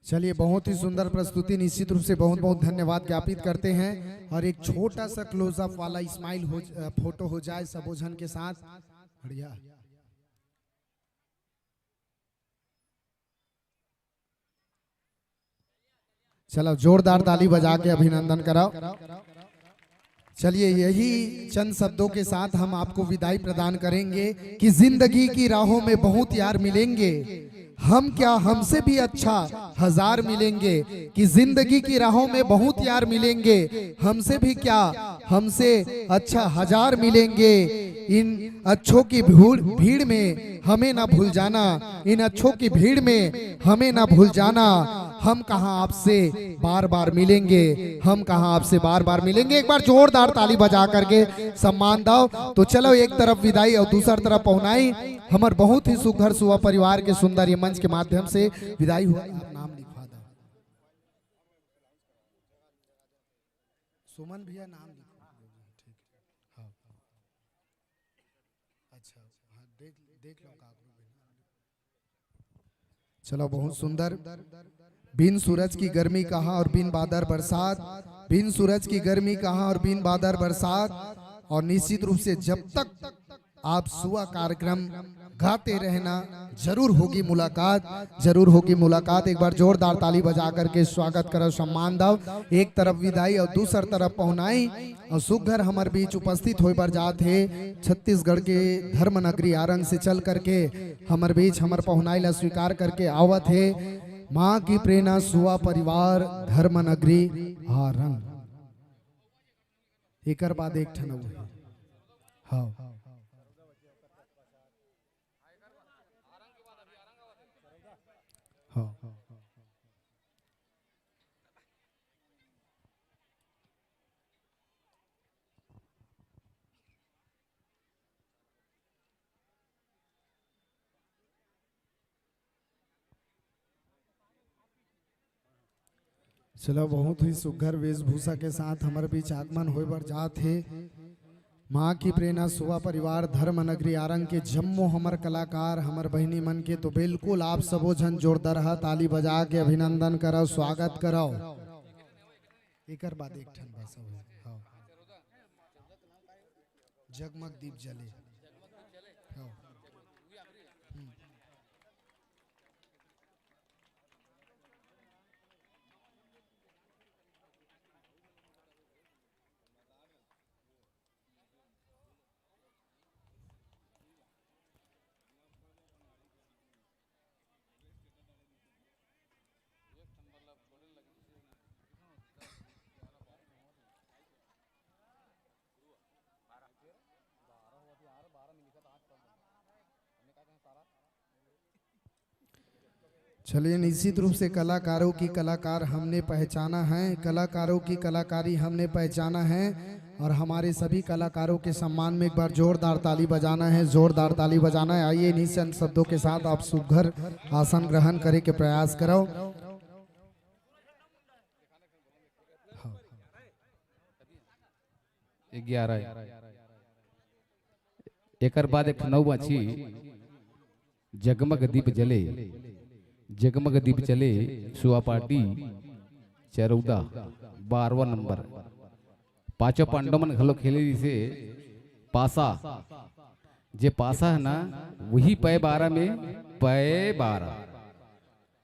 चलिए, बहुत ही सुंदर प्रस्तुति, निश्चित रूप से बहुत बहुत धन्यवाद ज्ञापित करते हैं। और एक छोटा सा क्लोजअप वाला स्माइल हो, अ, फोटो हो जाए सबो झन के साथ। बढ़िया। चलो, जोरदार ताली बजा के अभिनंदन कराओ। चलिए, यही चंद शब्दों के साथ हम आपको विदाई प्रदान करेंगे कि जिंदगी की राहों में बहुत यार मिलेंगे, हम क्या, हमसे भी अच्छा हजार मिलेंगे। कि जिंदगी की राहों में बहुत यार मिलेंगे, हमसे भी क्या, हमसे अच्छा हजार मिलेंगे। इन अच्छों की भूड़, भीड़ में हमें ना भूल जाना, इन अच्छों की भीड़ में हमें ना भूल जाना। हम कहाँ आपसे बार बार मिलेंगे, हम कहाँ आपसे बार बार मिलेंगे। एक बार जोरदार ताली बजा करके सम्मान दो। तो चलो, एक तरफ विदाई और दूसर तरफ पहुनाई। हमर बहुत ही सुघर सुआ परिवार के सुंदर ये मंच के माध्यम से विदाई हुआ। आप नाम लिखवा दो। सुमन भैया नाम लिखवा दो। ठीक। हाँ। अच्छा, हाँ, देख, देख लो का group है। चलो, बहुत सुंदर। बिन सूरज की गर्मी कहाँ और बिन बादर बरसात, बिन सूरज की गर्मी कहाँ और बिन बादर बरसात। और निश्चित रूप से जब तक आप सुआ कार्यक्रम गाते रहना, जरूर होगी मुलाकात, जरूर होगी मुलाकात। एक बार जोरदार ताली बजा करके स्वागत करो, सम्मान दव। एक तरफ विदाई और दूसर तरफ पहुनाई। और सुघर हमर बीच उपस्थित होय बर जात हे, छत्तीसगढ़ के धर्म नगरी आरंग से चल करके हमर बीच हमर पहुनाई ला स्वीकार करके आवत हे माँ की प्रेरणा सुवा परिवार धर्म नगरी आरंग। एकर बाद एक ठन अउ हे। हाँ। हाँ। चलो, बहुत ही सुघर वेशभूषा के साथ हमर बीच आगमन होय बर जात हे। माँ की प्रेरणा सुवा परिवार धर्म नगरी आरंग के जम्मो हमर कलाकार, हमर बहिनी मन के तो बिल्कुल आप सबो झन जोरदार ताली बजा के अभिनंदन करव, स्वागत करव। एकर बाद एक ठन बस अउ हे। हाँ। जगमग दीप जले। हाँ। हम्म। चलिए, निश्चित रूप से कलाकारों की कलाकार हमने पहचाना है, कलाकारों की कलाकारी हमने पहचाना है, और हमारे सभी कलाकारों के सम्मान में एक बार जोरदार ताली बजाना है, जोरदार ताली बजाना है। आइए, इन्हीं चंद शब्दों के साथ आप सुघर आसन ग्रहण करे के प्रयास करो। हाँ। ग्यारह। एकर बाद एक ठन अउ बाँची, जगमग दीप जले, जगमग दीप जले, सुआ पार्टी, चरौदा, बारहवाँ नंबर। पाँचों पांडव मन घलो खेले रिहिसे पासा। जे पासा हे ना, वही पै बारह में पै बारह।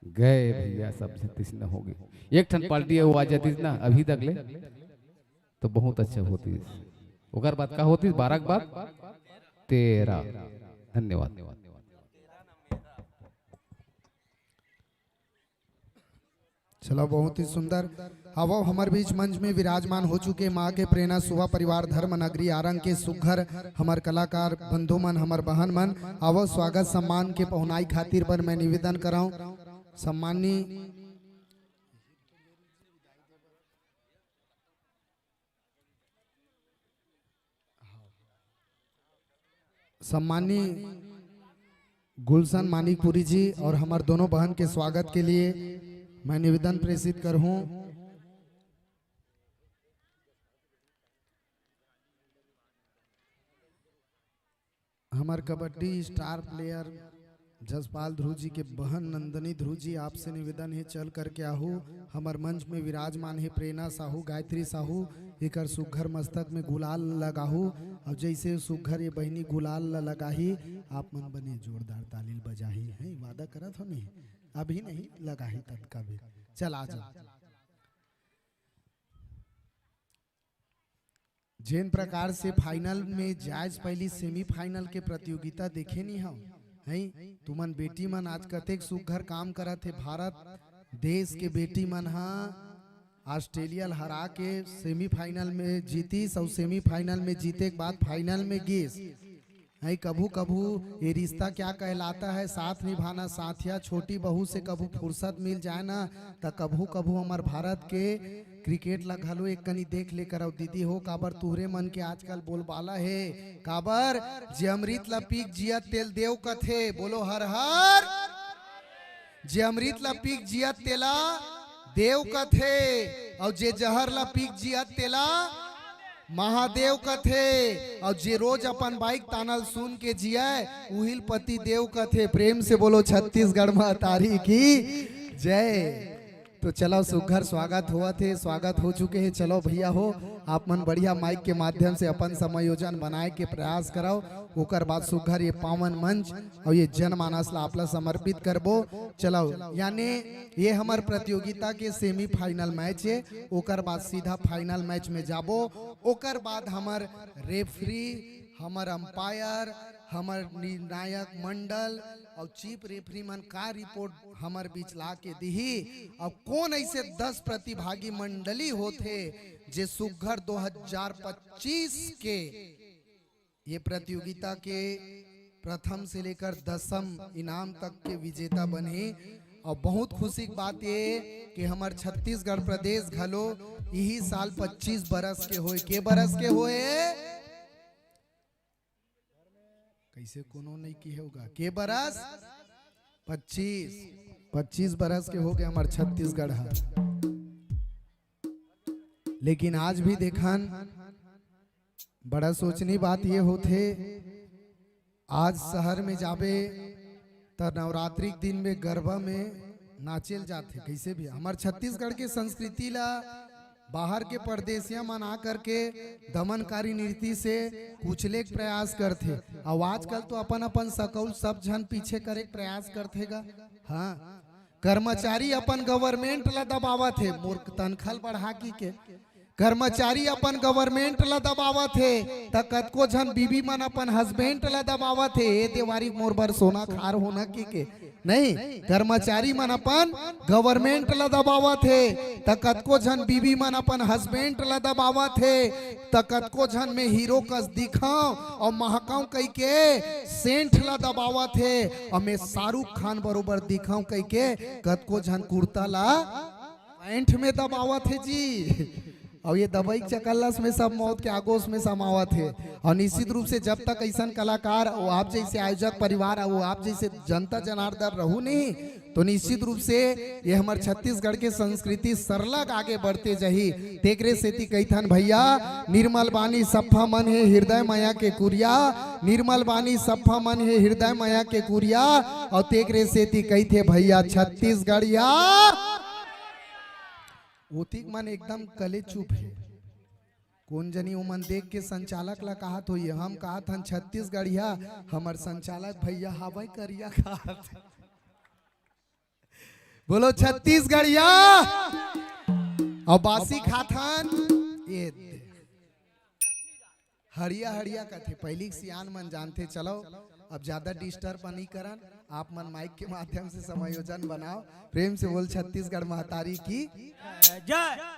गए भैया, सब छत्तीस न हो गए। एक ठन पार्टी अउ आ जातिस ना अभी तक ले, तो बहुत अच्छा होतिस। ओकर बाद का होतिस? बारह के बाद तेरह। धन्यवाद। चलो, बहुत ही सुंदर। आवो, हमर बीच मंच में विराजमान हो चुके माँ के प्रेरणा सुवा परिवार धर्म नगरी आरंग के सुघर हमर कलाकार बंधु मन, हमर बहन मन। आवो, स्वागत सम्मान के पहुनाई खातिर बर मैं निवेदन कराऊं। सम्माननीय सम्माननीय गुलशन मानिकपुरी जी और हमर दोनों बहन के स्वागत के लिए मैं निवेदन प्रेषित करहूं। हमर कबड्डी स्टार प्लेयर जसपाल ध्रुव जी के बहन नंदनी ध्रुव जी, आपसे निवेदन हे, चल करके आहू। हमर मंच में विराजमान हे प्रेरणा साहू, गायत्री साहू, एकर सुघर मस्तक में गुलाल लगाहू। और जैसे सुघर ये बहिनी गुलाल ल लगाही, आप मन बने जोरदार ताली ल बजाही। हैं, वादा करत हो नहीं, अभी नहीं लगाही तब कभी। चल आ जा। जेन प्रकार से फाइनल में जायज पहली सेमीफाइनल के प्रतियोगिता देखे नी हव, हैं? तुमन बेटी मन आज कतेक सुघर काम करत हे। भारत देश के बेटी मन ह ऑस्ट्रेलिया ल हरा के सेमीफाइनल में जीतिस अउ सेमीफाइनल में जीते के बाद फाइनल में गिस। हैं, कभू कभू ये रिश्ता क्या कहलाता है, साथ निभाना साथिया। छोटी बहू से कभू फुर्सत मिल जाए ना, त कभू कभू हमर भारत के क्रिकेट ला घलो एक कनी देख ले करव दीदी हो। काबर तुहरे मन के आजकल बोलबाला हे, काबर जे अमृत ला पीक जियत तेला देव कथे। बोलो हर हर। जे अमृत ला पीक जियत तेला देव कथे, अउ जे जहर ला पीक जियत तेला महादेव कथे, अउ जे रोज अपन बाइक तानल सुन के जिये, उहिल पति देव कथे। प्रेम से बोलो छत्तीसगढ़ महतारी की जय। तो चलो, सुघर स्वागत होवत हे, स्वागत हो चुके हे। चलो भैया हो, आप मन बढ़िया माइक के माध्यम से अपन समायोजन बनाए के प्रयास करव। ओकर बाद सुघर ये पावन मंच और ये जनमानस ला आप ला समर्पित करबो। चलो, यानी ये हमर प्रतियोगिता के सेमीफाइनल मैच हे, ओकर बाद सीधा फाइनल मैच में जाबो। ओकर बाद हमर रेफरी, हमर अंपायर, हमर निर्णायक मंडल और चीफ रेफरी मन का रिपोर्ट हमर बीच ला के दिही, और कौन ऐसे दस प्रतिभागी मंडली होथे जे सुघर दो हज़ार पच्चीस के ये प्रतियोगिता के प्रथम से लेकर दसम इनाम तक के विजेता बनही। और बहुत खुशी के बात ये कि हमर छत्तीसगढ़ प्रदेश घलो यही साल पच्चीस बरस के होए। के बरस के होए? कैसे कोनो नहीं की होगा? के बरस? पच्चीस। पच्चीस बरस के हो गए हमर छत्तीसगढ़ ह। लेकिन आज भी देखन, बड़ा सोचनी बात ये होथे, आज शहर में जाबे त नवरात्रि के दिन में गरबा में नाचेल जाथे। कैसे भी हमर छत्तीसगढ़ के संस्कृति ला बाहर के परदेसिया मन आ करके दमनकारी नीति से कुचले के प्रयास करथे। अउ आजकल तो अपन अपन सकौल सब झन पीछे करे के प्रयास करथे गा। हाँ, कर्मचारी अपन गवर्नमेंट ला दबावत हे, मोर तनखा ल बढ़ा की के। कर्मचारी अपन गवर्नमेंट ला दबावत हे, त कतको झन बीबी मन अपन हस्बैंड ला दबावत हे, ए देवारी मोर बर सोना खार होना की के। नहीं, कर्मचारी मन अपन गवर्नमेंट ला दबावत हे, त कतको झन बीबी मन अपन हस्बैंड ला दबावत हे, त कतको झन में हीरो कस दिखंव अउ महकंव कहिके सेंट ला दबावत हे, अउ में शाहरुख खान बरोबर दिखंव कहिके कतको झन कुर्ता ला पैंट में दबावत हे जी। अउ ये दबई के चकल्लस में सब मौत के आगोश में समावत हे। अउ निश्चित रूप से जब तक ऐसन कलाकार अउ आप जैसे आयोजक परिवार अउ आप जैसे जनता जनार्दन रहू नहीं, तो निश्चित रूप से ये हमर छत्तीसगढ़ के संस्कृति सरलग आगे बढ़ते जाही। तेकरे सेती कहिथन भैया, निर्मल बानी सफा मन हे हृदय मया के कुरिया, निर्मल बानी सफा मन हे हृदय मया के कुरिया। अउ तेकरे सेती कहिथे भैया छत्तीसगढ़िया। ओतिक मन एकदम कले चुप हे। कोन जनी ओमन देख के संचालक ला कहत होही, हम कहत हन छत्तीसगढ़िया, हमर संचालक भैया हावय करिया कहत। बोलो छत्तीसगढ़िया। अउ बासी खाथन ये दे। हड़िया हड़िया कथे, पहिली के सियान मन जानथे। चलो, अब ज्यादा डिस्टर्ब नहीं करन, आप मन माइक के माध्यम से समायोजन बनाओ। प्रेम से बोल छत्तीसगढ़ महतारी की। जय।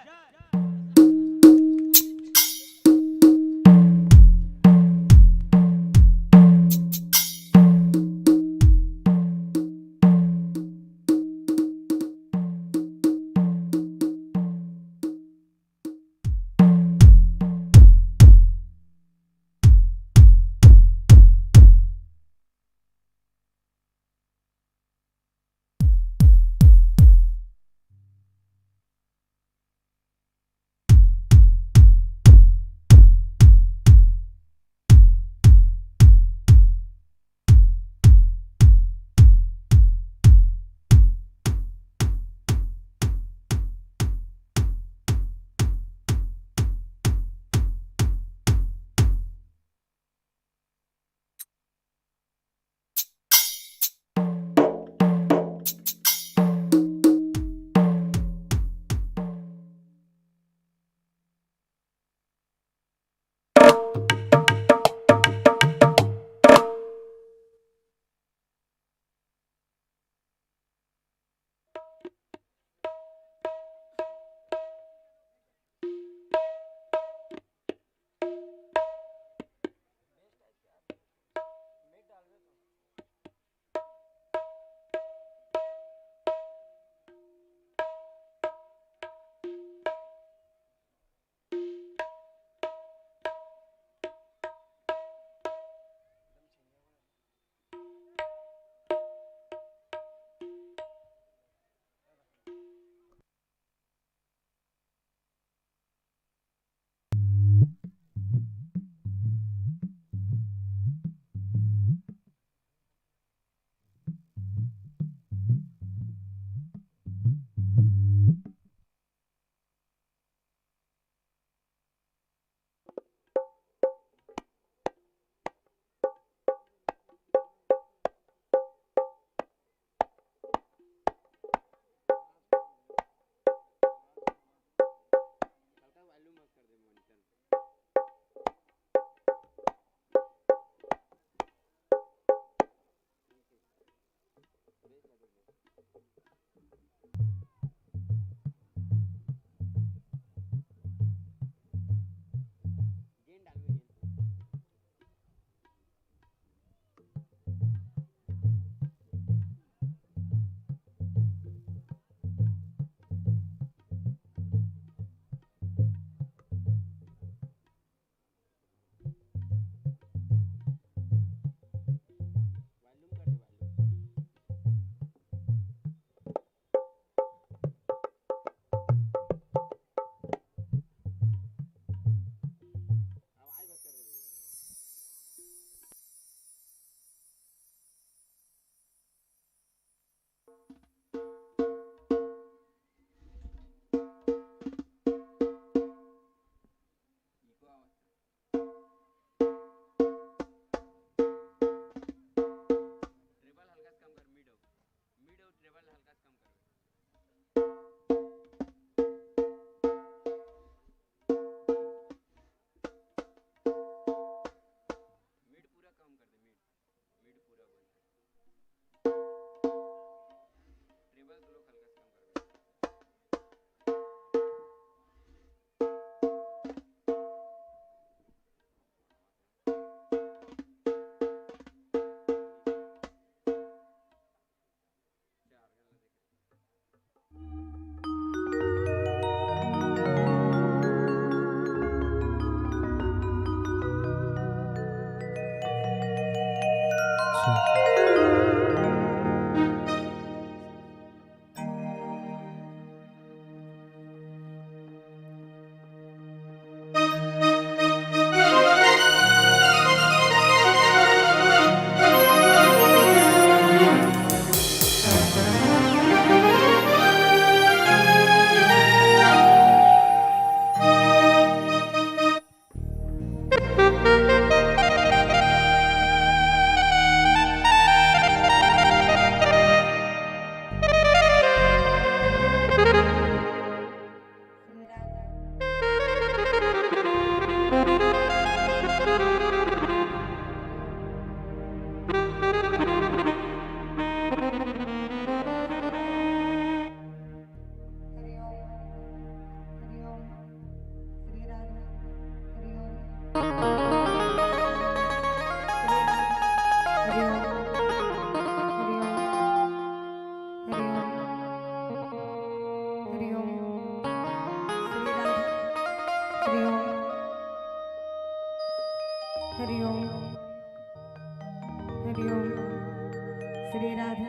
श्री राधे।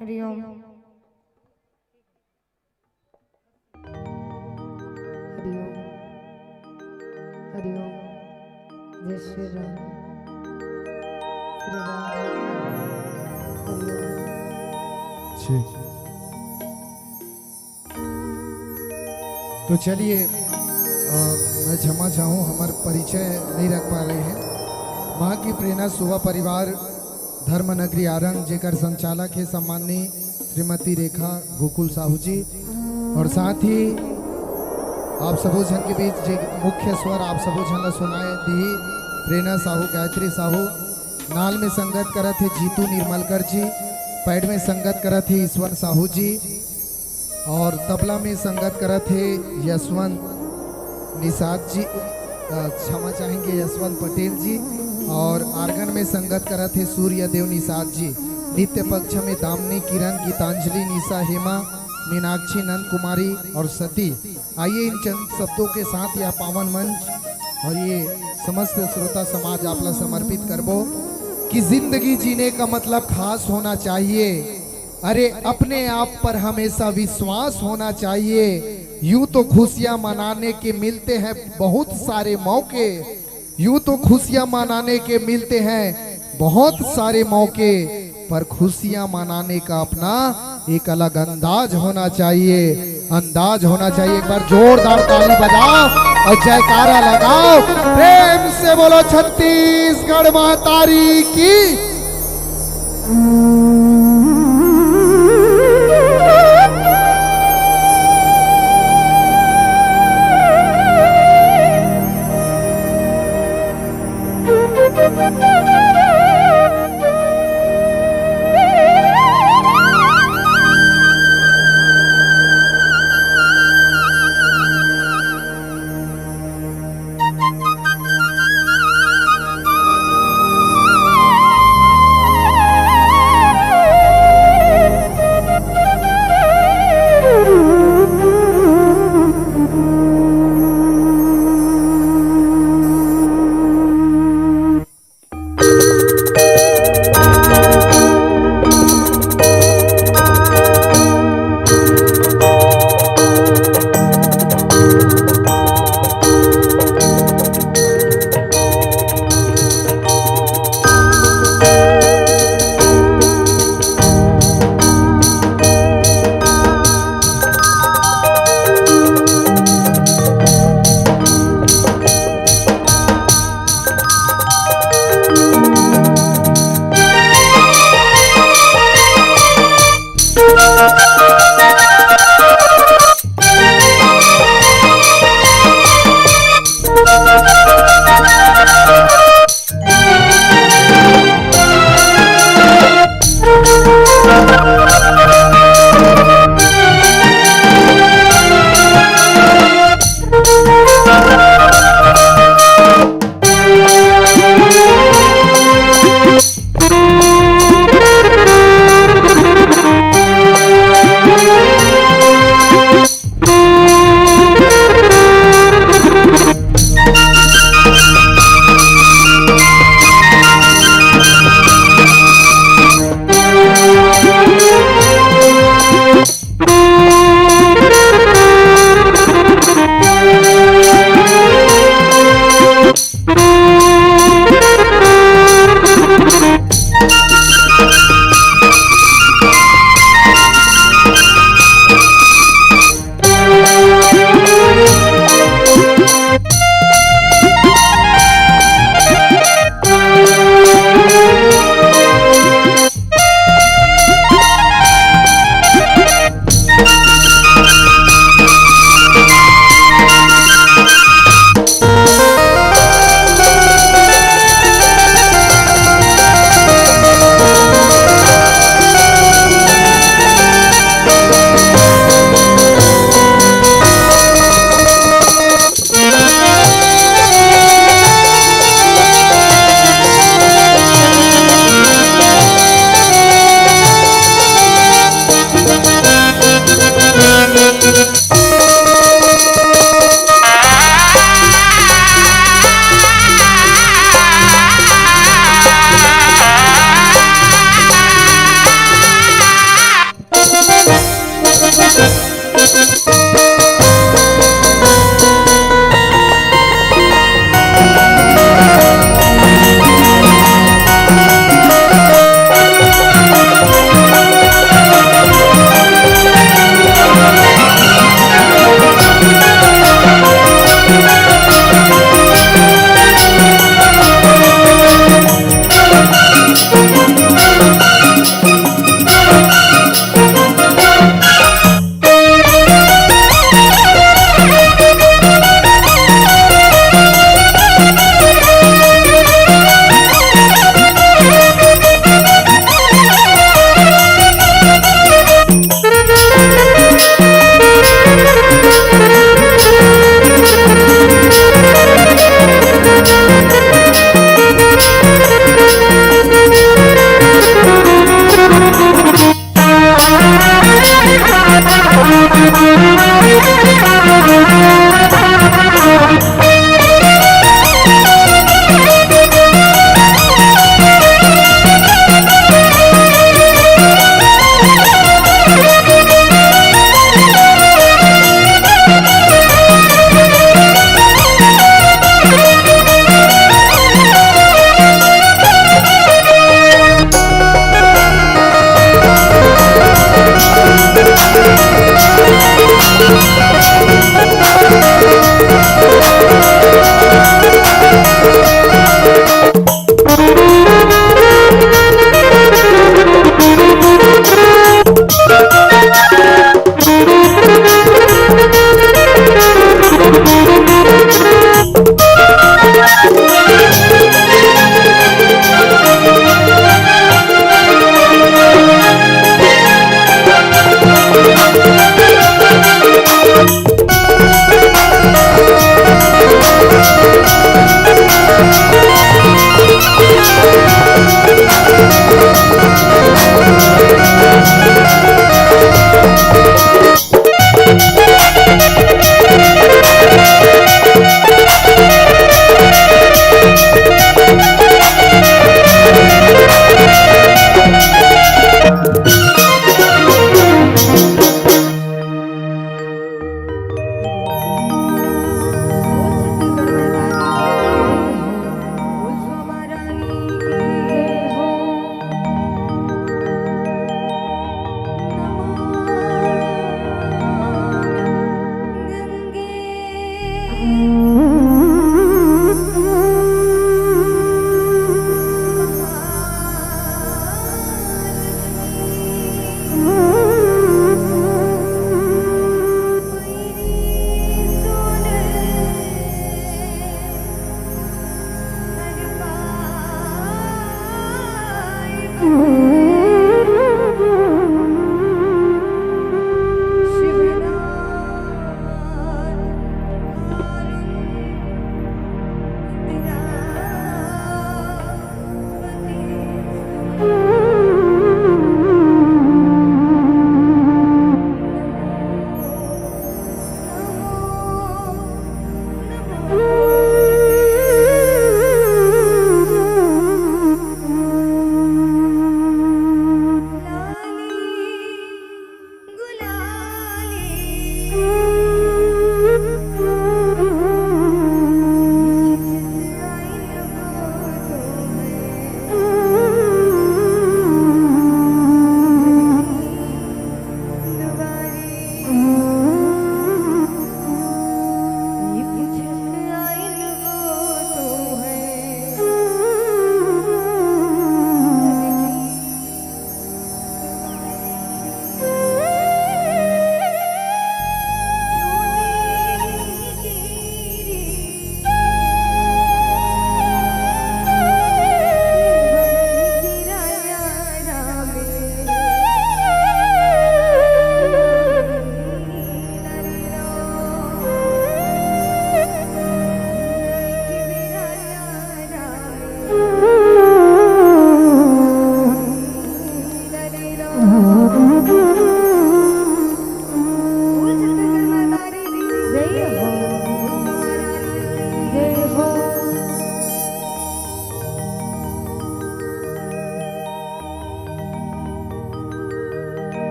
हरिओम। हरिओम। हरिओम। जय श्री राम। श्री राम। हरिओम। जी। तो चलिए, अ, मैं क्षमा चाहूँ, हमार परिचय नहीं रख पा रहे हैं। माँ की प्रेरणा सेवा परिवार धर्म नगरी आरंग, जेकर संचालक है सम्माननीय श्रीमती रेखा गोकुल साहू जी, और साथ ही आप सबो झन के बीच जे मुख्य स्वर आप सबो झन ला सुनाए दी, प्रेरणा साहू, गायत्री साहू, नाल में संगत करत हे जीतू निर्मलकर जी, पैड में संगत करत हे ईश्वर साहू जी, और तबला में संगत करत हे यशवंत निषाद जी, अ, क्षमा चाहेंगे, यशवंत पटेल जी, और आर्गन में संगत करत हे सूर्य देव निषाद जी। नृत्य पक्ष में दामिनी, किरण, गीतांजलि, निशा, हेमा, मीनाक्षी, नंद कुमारी और सती। आइए इन चंद शब्दों के साथ यह पावन मंच और ये समस्त श्रोता समाज आप ला समर्पित करबो कि जिंदगी जीने का मतलब खास होना चाहिए। अरे, अपने आप पर हमेशा विश्वास होना चाहिए। यूं तो खुशियां मनाने के मिलते हैं बहुत सारे मौके, यूं तो खुशियां मनाने के मिलते हैं बहुत सारे मौके, पर खुशियां मनाने का अपना एक अलग अंदाज होना चाहिए, अंदाज होना चाहिए। एक बार जोरदार ताली बजाओ और जयकारा लगाओ, प्रेम से बोलो छत्तीसगढ़ महतारी की।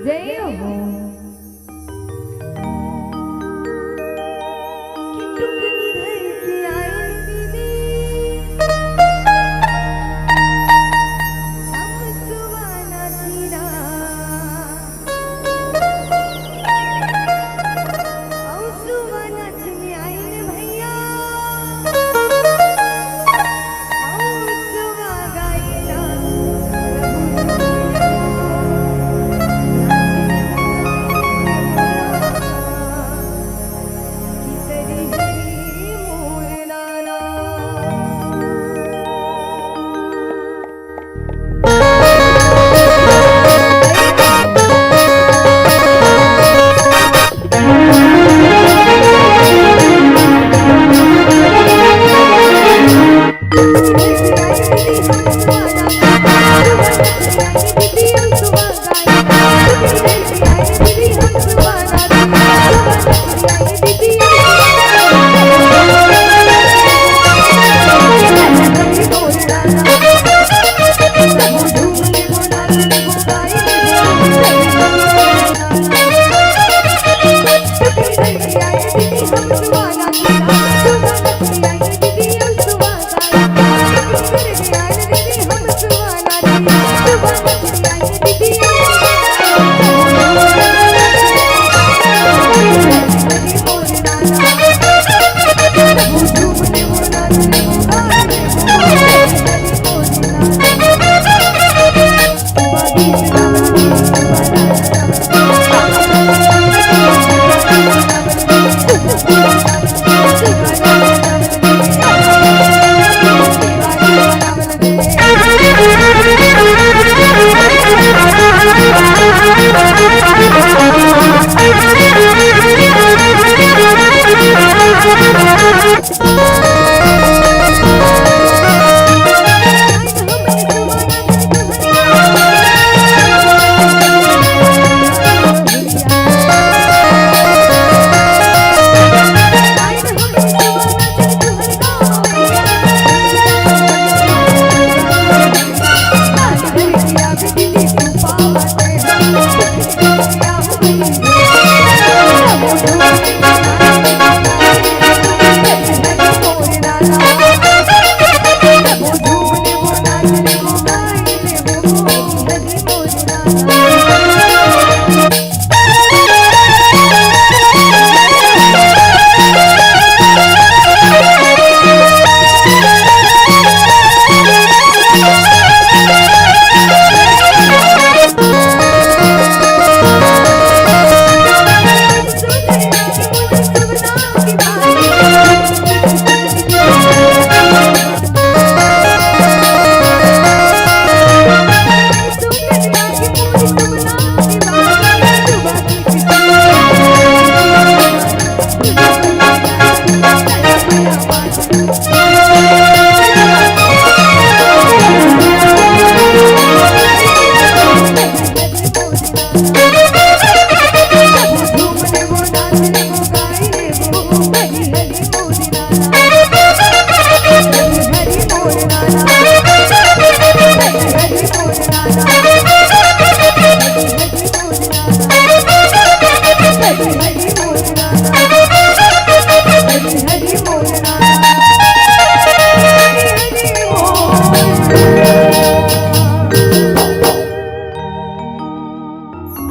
जय हो। कि टुकनी धर के आए दीदी, हम सुवाना जीरा। अउ सुवाना छिन आइन भैया। अउ सुवा गाइला। कि सरी हरी मोर नाना।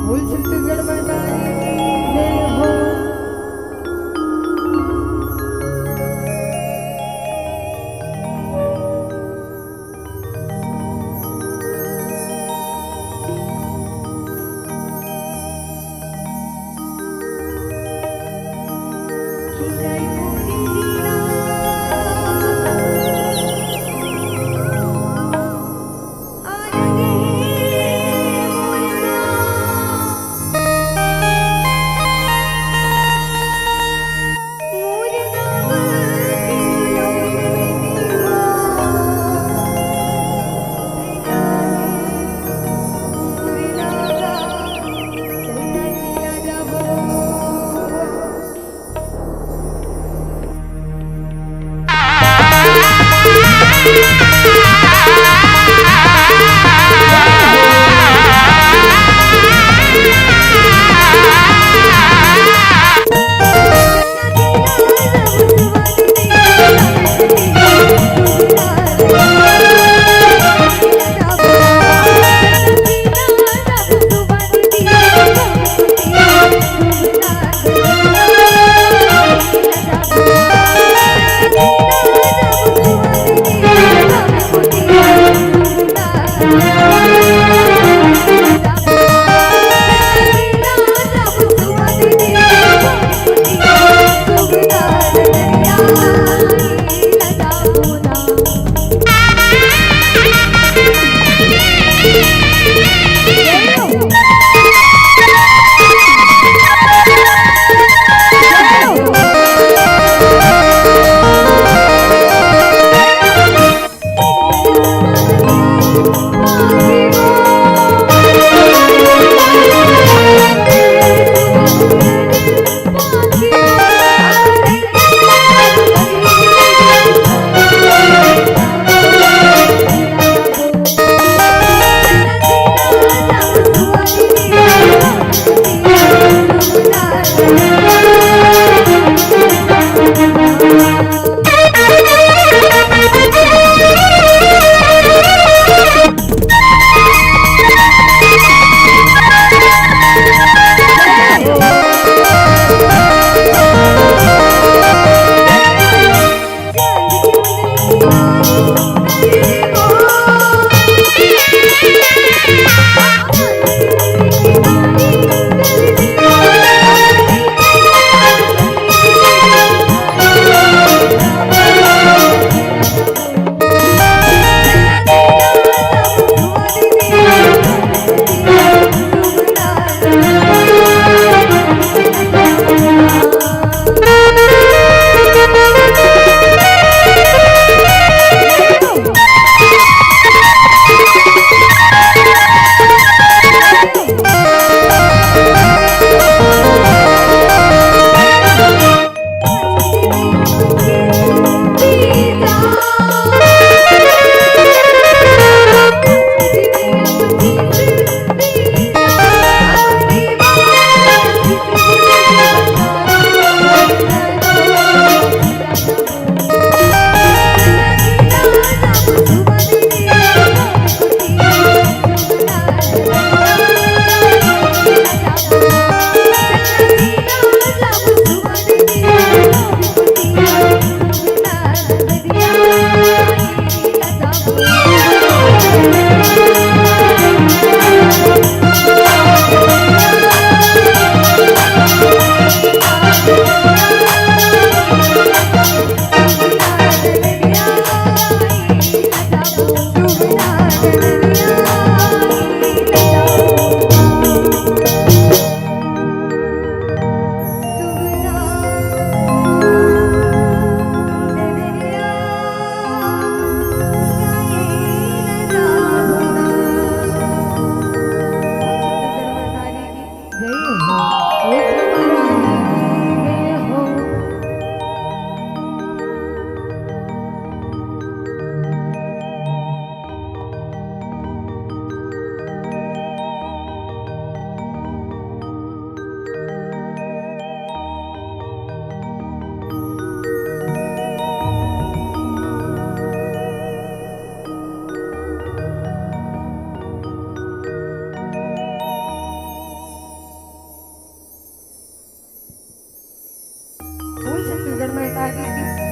बोल छत्तीसगढ़ मैदानी की जय हो।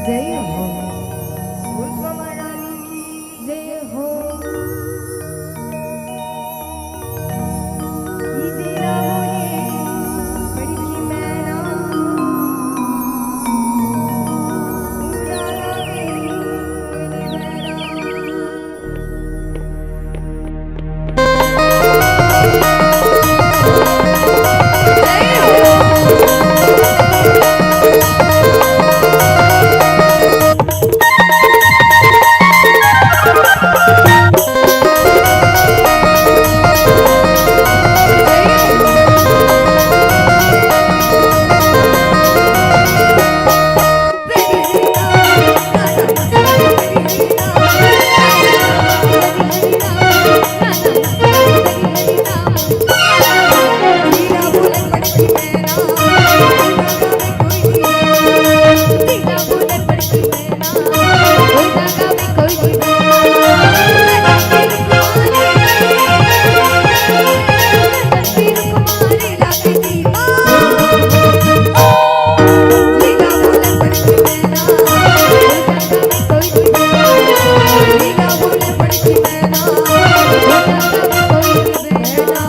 जय हो। बोल मामा रानी की जय हो। ये तेरा बोले बड़ी की मैना, उड़ा ला गई मेरी मैना।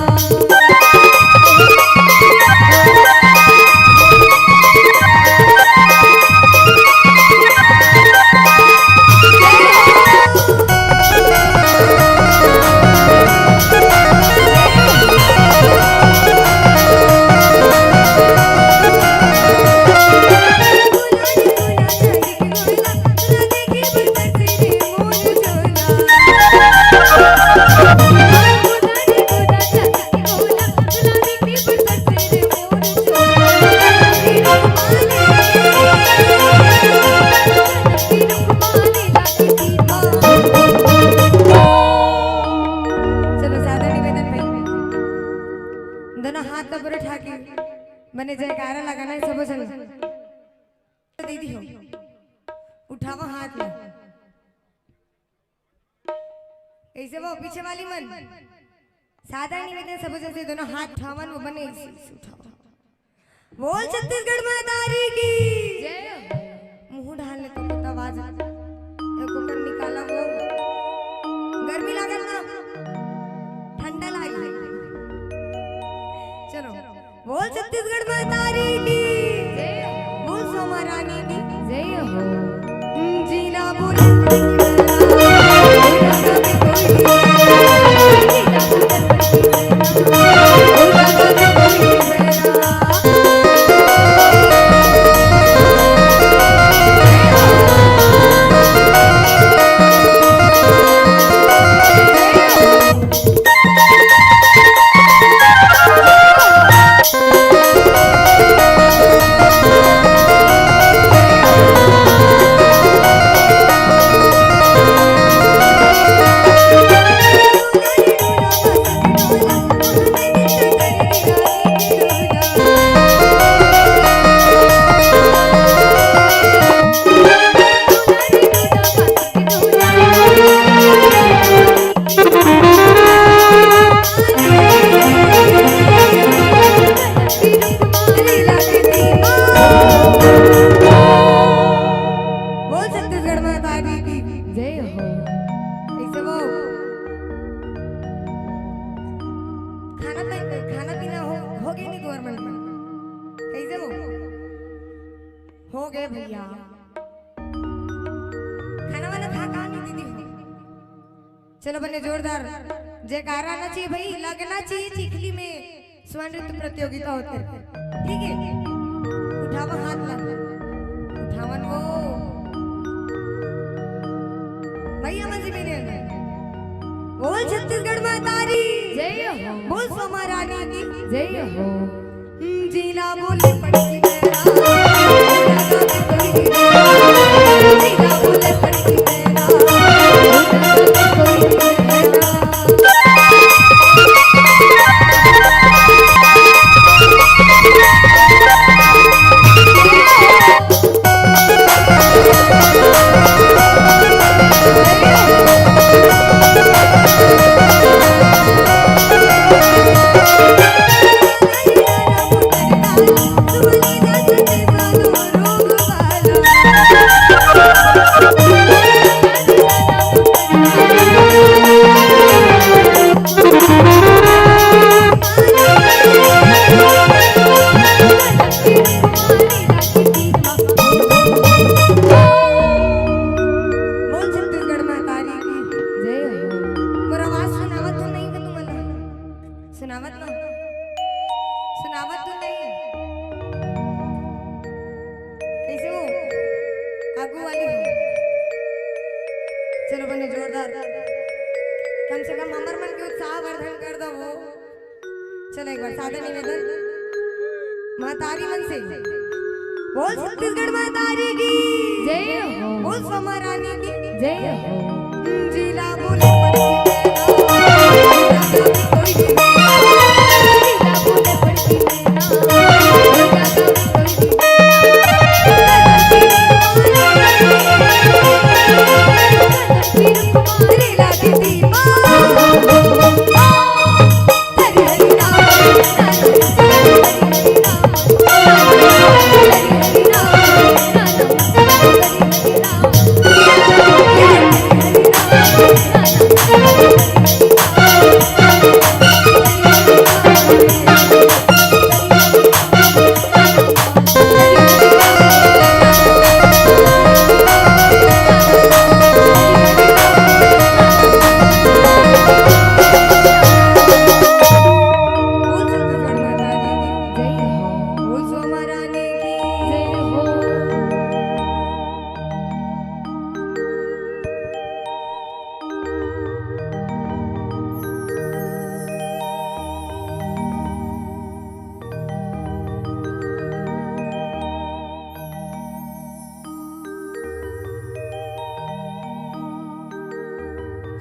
चलो, ज्यादा निवेदन भाई, दोनों हाथ ऊपर उठा के बने जयकारा लगाना है सबो झन। दीदी हो, उठावा हाथ ला। कैसे वो पीछे वाली मन? सादा निवेदन, सबो झन से दोनों हाथ उठावन, वो बने ऐसे, ऐसे उठावा। बोल छत्तीसगढ़ महतारी की। जय हो। मुंह ढाल ले तो पता आवाज। एको कर निकाला वो। गर्मी लागल ना? ठंडा लागी। चलो। बोल छत्तीसगढ़ महतारी की। जय हो। बोल सोमा रानी की। जय हो। जीना बोले बोल छत्तीसगढ़ महतारी की। जय हो। कैसे वो खाना पी-, खाना पीना हो, हो गया नहीं तुम्हारे मन में? कैसे वो? हो गए भैया। खाना वाना खा कहाँ नहीं दीदी? चलो बने जोरदार जयकारा आना चाहिए भाई, लगना चाहिए चिखली में। स्वर्ण नृत्य प्रतियोगिता होते हैं, ठीक है? उठावा हाथ ला, उठावन वो। भैया मन जी मेरे अंदर। बोल छत्तीसगढ़ महतारी। जय हो। बोल सोमा रानी की। जय हो। हम्म, जीना बोले पड़की मेरा। जीना बोले पड़की मेरा। एक बार सादर निवेदन महतारी मन से, बोल छत्तीसगढ़ महतारी की जय हो। बोल सोमा रानी की जय हो। जिला बोले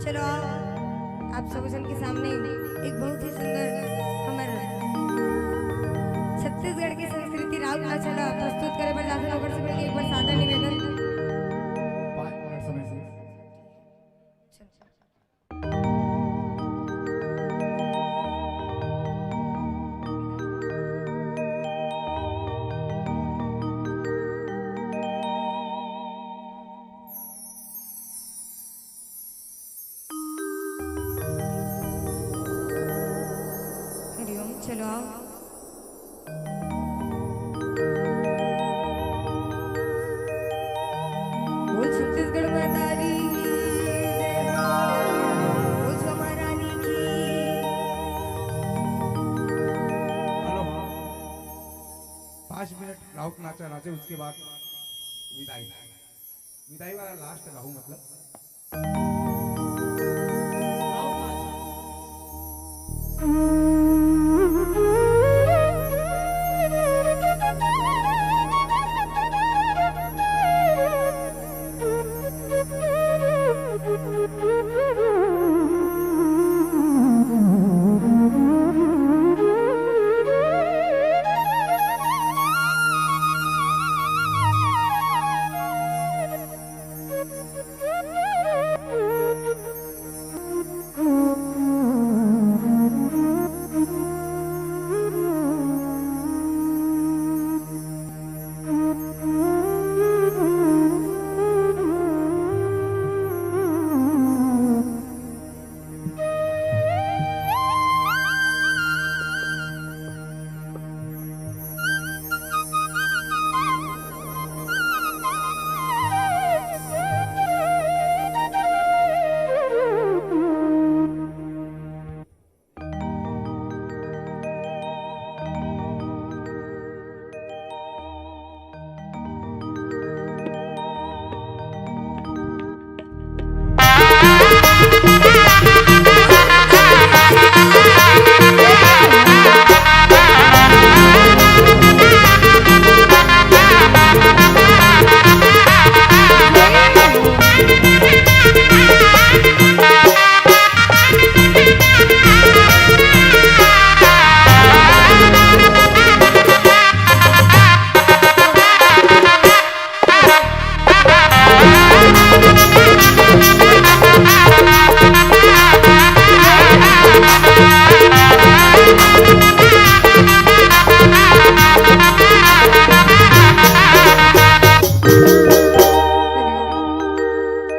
चलो आओ, आप सब जन के सामने एक बहुत ही सुंदर हमर छत्तीसगढ़ के संस्कृति राउत नाचा ला प्रस्तुत करे बर जाथन, ओकर से पहले एक बार सादर निवेदन। पाँच मिनट समय से। हरिओम, चलो आओ। बोल छत्तीसगढ़ महतारी की जय हो। बोल सोमा रानी की। हेलो, हाँ। पाँच मिनट राउत नाचा नाचे, उसके बाद विदाई। विदाई वाला लास्ट गाहू, मतलब।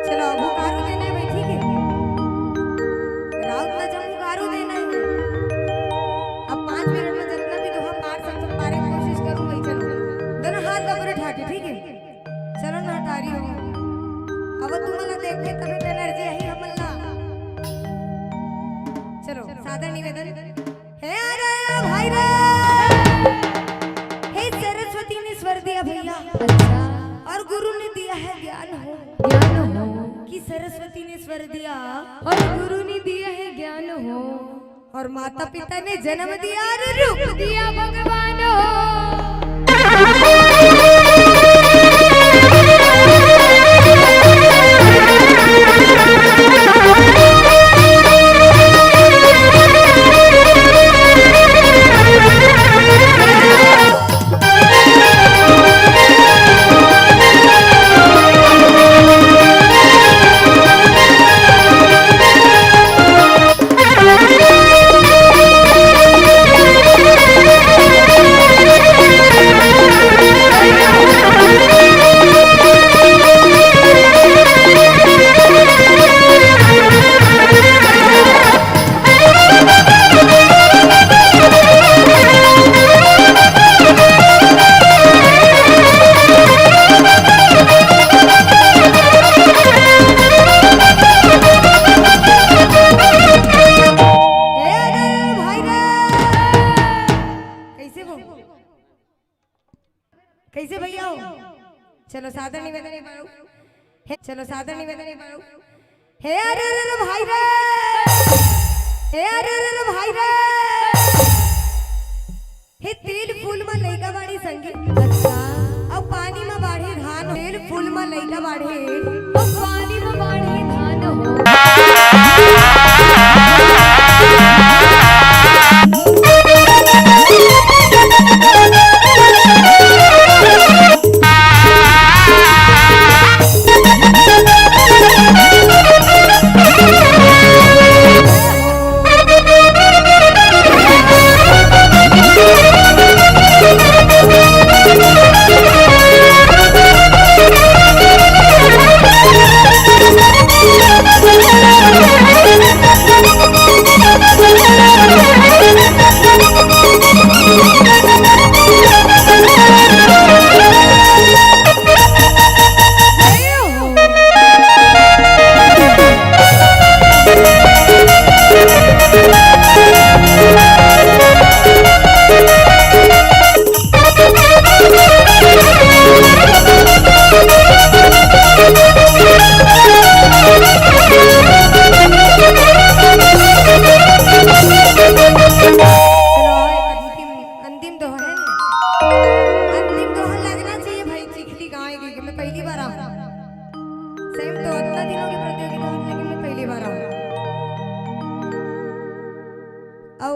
चलो, अब हुंकारू देना है भाई, ठीक है? राउत ला जब हुंकारू देना है, अब पाँच मिनट में जितना भी दोहा पार सकत हो, पारे के कोशिश करो भाई। चलो, दोनों हाथ ऊपर उठा के, ठीक है? चलो ना, तारी हो। अब तुमन ला देख के तभी तो एनर्जी आई हमन ला। चलो, सादर निवेदन। हे अरे भाई रे, हे सरस्वती ने स्वर दिया भैया, अच्छा। और गुरु ने दिया है ज्ञान हो। ज्ञान हो। कि सरस्वती ने स्वर दिया और गुरु ने दिया है ज्ञान हो। और माता पिता ने जन्म दिया और रूप दिया भगवान हो। हे रे भाई रे। कैसे वो? कैसे भैया हो? चलो सादर निवेदन एक बार। हे, चलो सादर निवेदन एक बार। हे अरे अरे अरे भाई रे। हे अरे अरे अरे भाई रे। हे तेल फूल म लइका बाड़ी संगी। अच्छा। अउ पानी म बाढ़े धान। तेल फूल म लइका बाढ़े। अउ पानी म बाढ़े धान हो। चलो, एक अंतिम, अंतिम दोहा है। अंतिम दोहा लगना चाहिए भाई, चिखली गाँव के, मैं पहली बार आऊँ। सही में तो अतना दिन हो गए प्रतियोगिता होत, लेकिन मैं पहली बार आऊँ। अउ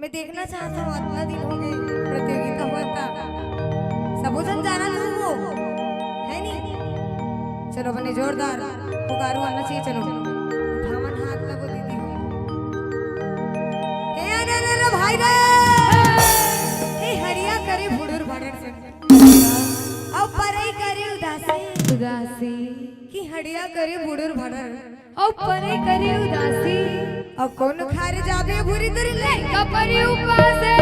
मैं देखना चाहत हूँ, अतना दिन हो गए प्रतियोगिता होत, सबो झन जानत हूँ वो, है नी? चलो, बने जोरदार पुकारू आना चाहिए। चलो, उठावन हाथ लगो दीदी हो। हे अरे अरे अरे भाई रे, हे हड़िया करे भुड़ुर भड़र से, अउ परई करे उदासी, उदासी। कि हड़िया करे भुड़ुर भड़र, अउ परई करे उदासी। अउ कौन खारे जाबे भूरी तुरी ले, कपरी उपासे।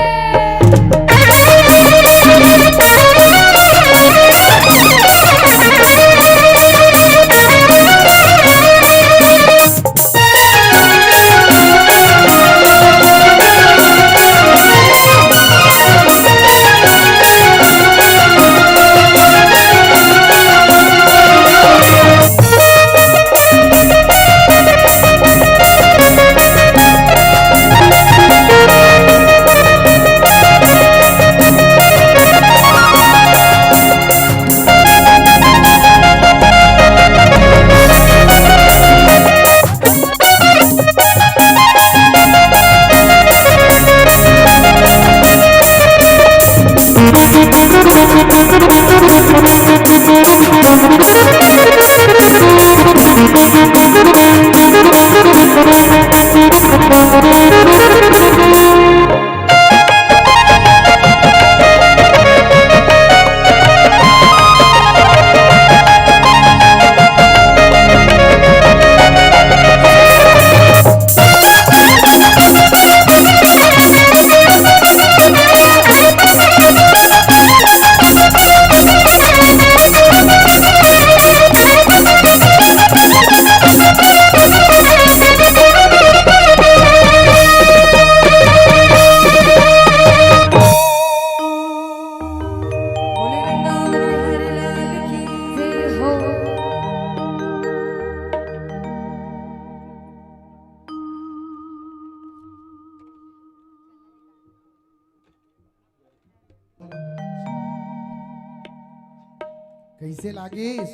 कइसे लागिस?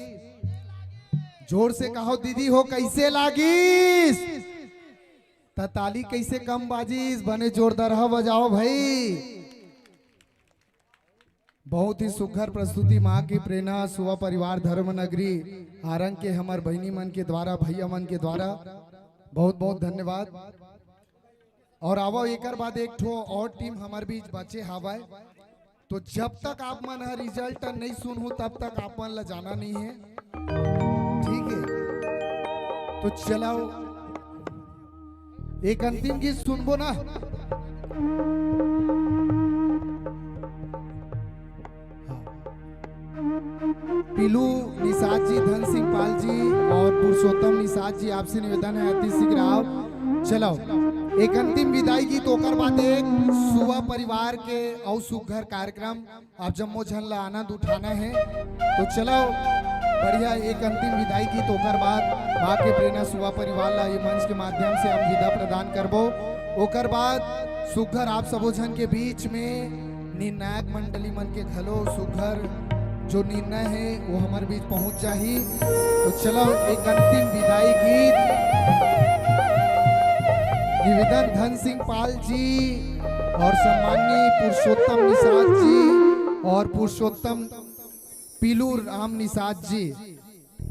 जोर से कहो दीदी हो, कइसे लागिस? त ताली कइसे कम बाजिस? बने जोरदार ह बजाओ भाई। बहुत ही सुघर प्रस्तुति, माँ की प्रेरणा, सुवा परिवार, धर्म नगरी, आरंग के हमर बहिनी मन के द्वारा, भैया मन के द्वारा बहुत बहुत धन्यवाद। और आवो, एकर बाद एक ठो और टीम हमर बीच बचे हावय, तो जब तक आप मन ह रिजल्ट नहीं सुनहू, तब तक आप मन ला जाना नहीं है, ठीक है? तो चलाओ, एक अंतिम गीत सुनबो ना। हाँ। पीलू निषाद जी, धन सिंह पाल जी और पुरुषोत्तम निषाद जी, आपसे निवेदन है, अति शीघ्र आओ। चलो, एक अंतिम विदाई गीत, ओकर बाद एक सुवा परिवार के अउ सुघर कार्यक्रम, आप जम्मो झन ला आनंद उठाना है। तो चलो, बढ़िया एक अंतिम विदाई गीत, ओकर बाद माँ के प्रेरणा सुवा परिवार ला ये मंच के माध्यम से हम विदा प्रदान करबो। ओकर बाद सुघर आप सबो झन के बीच में निर्णायक मंडली मन के घलो सुघर जो निर्णय है, वो हमर बीच पहुंच जाही। तो चलो, एक अंतिम विदाई गीत, निवेदन धन सिंह पाल जी और सम्माननीय पुरुषोत्तम निषाद जी और पुरुषोत्तम पीलू राम निषाद जी,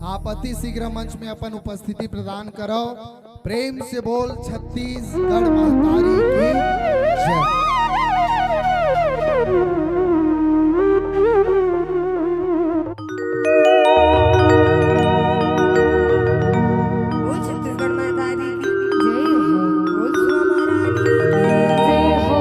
आप अति शीघ्र मंच में अपन उपस्थिति प्रदान करो। प्रेम से बोल छत्तीसगढ़ महतारी की जय। बोल छत्तीसगढ़ महतारी की जय हो। बोल सुवा महारानी की जय हो।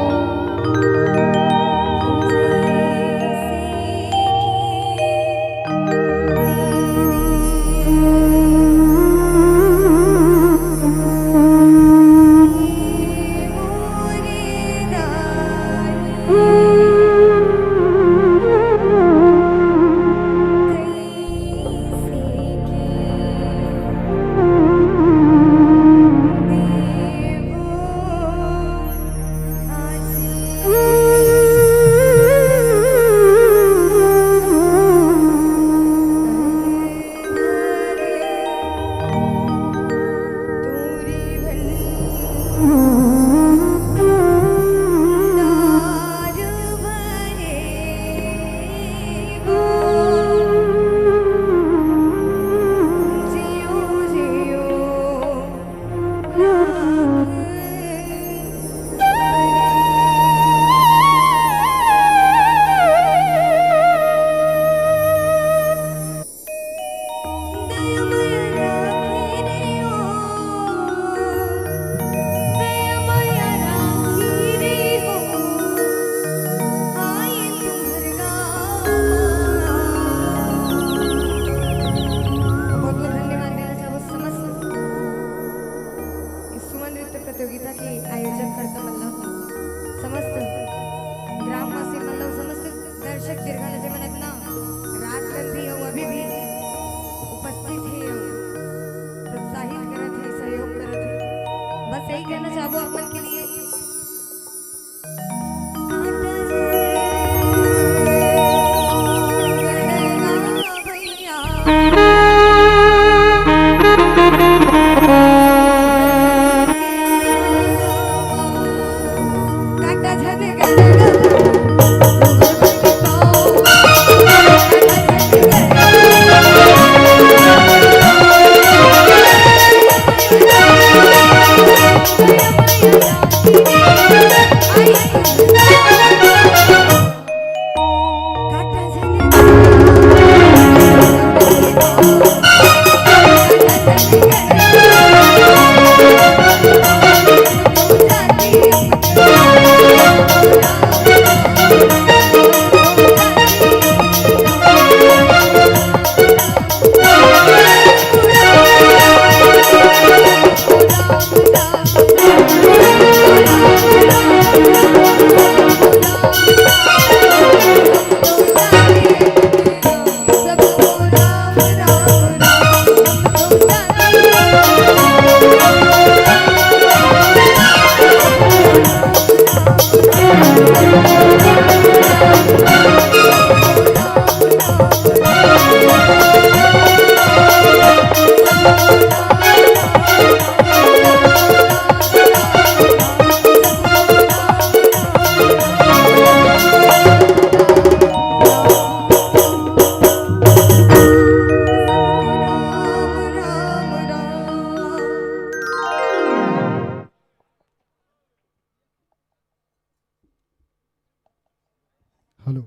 हेलो।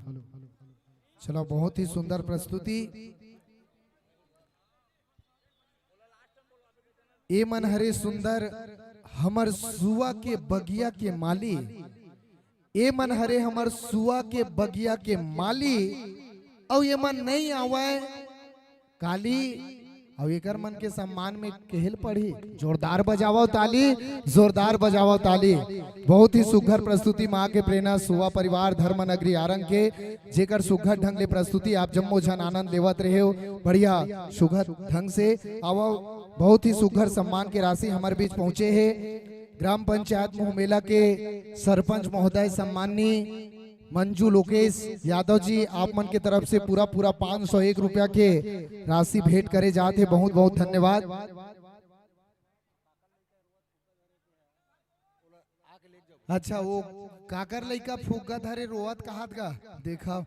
चलो, बहुत ही सुंदर प्रस्तुति। ए मन हरे सुंदर हमर सुआ के बगिया के माली। ए मन हरे हमर सुआ के बगिया के माली। अउ ये मन नहीं आवय काली, अउ एकर मन के सम्मान में केहेल पड़ही। जोरदार बजावव ताली, जोरदार बजावव ताली। बहुत ही सुघर प्रस्तुति माँ के प्रेरणा सुआ परिवार धर्म नगरी आरंग के, जेकर सुघर ढंग ले प्रस्तुति आप जम्मो झन आनंद लेवत रहे हो। बढ़िया सुघर ढंग से आवव। बहुत ही सुघर सम्मान के राशि हमर बीच पहुंचे हे। ग्राम पंचायत मुहमेला के सरपंच महोदय सम्माननीय मंजू लोकेश यादव जी, आप मन के तरफ से पूरा पूरा पाँच सौ एक रुपया के राशि भेंट करे जात हे। बहुत बहुत धन्यवाद। अच्छा, वो काकर लइका फुग्गा धरे रोवत कहात गा, देखा।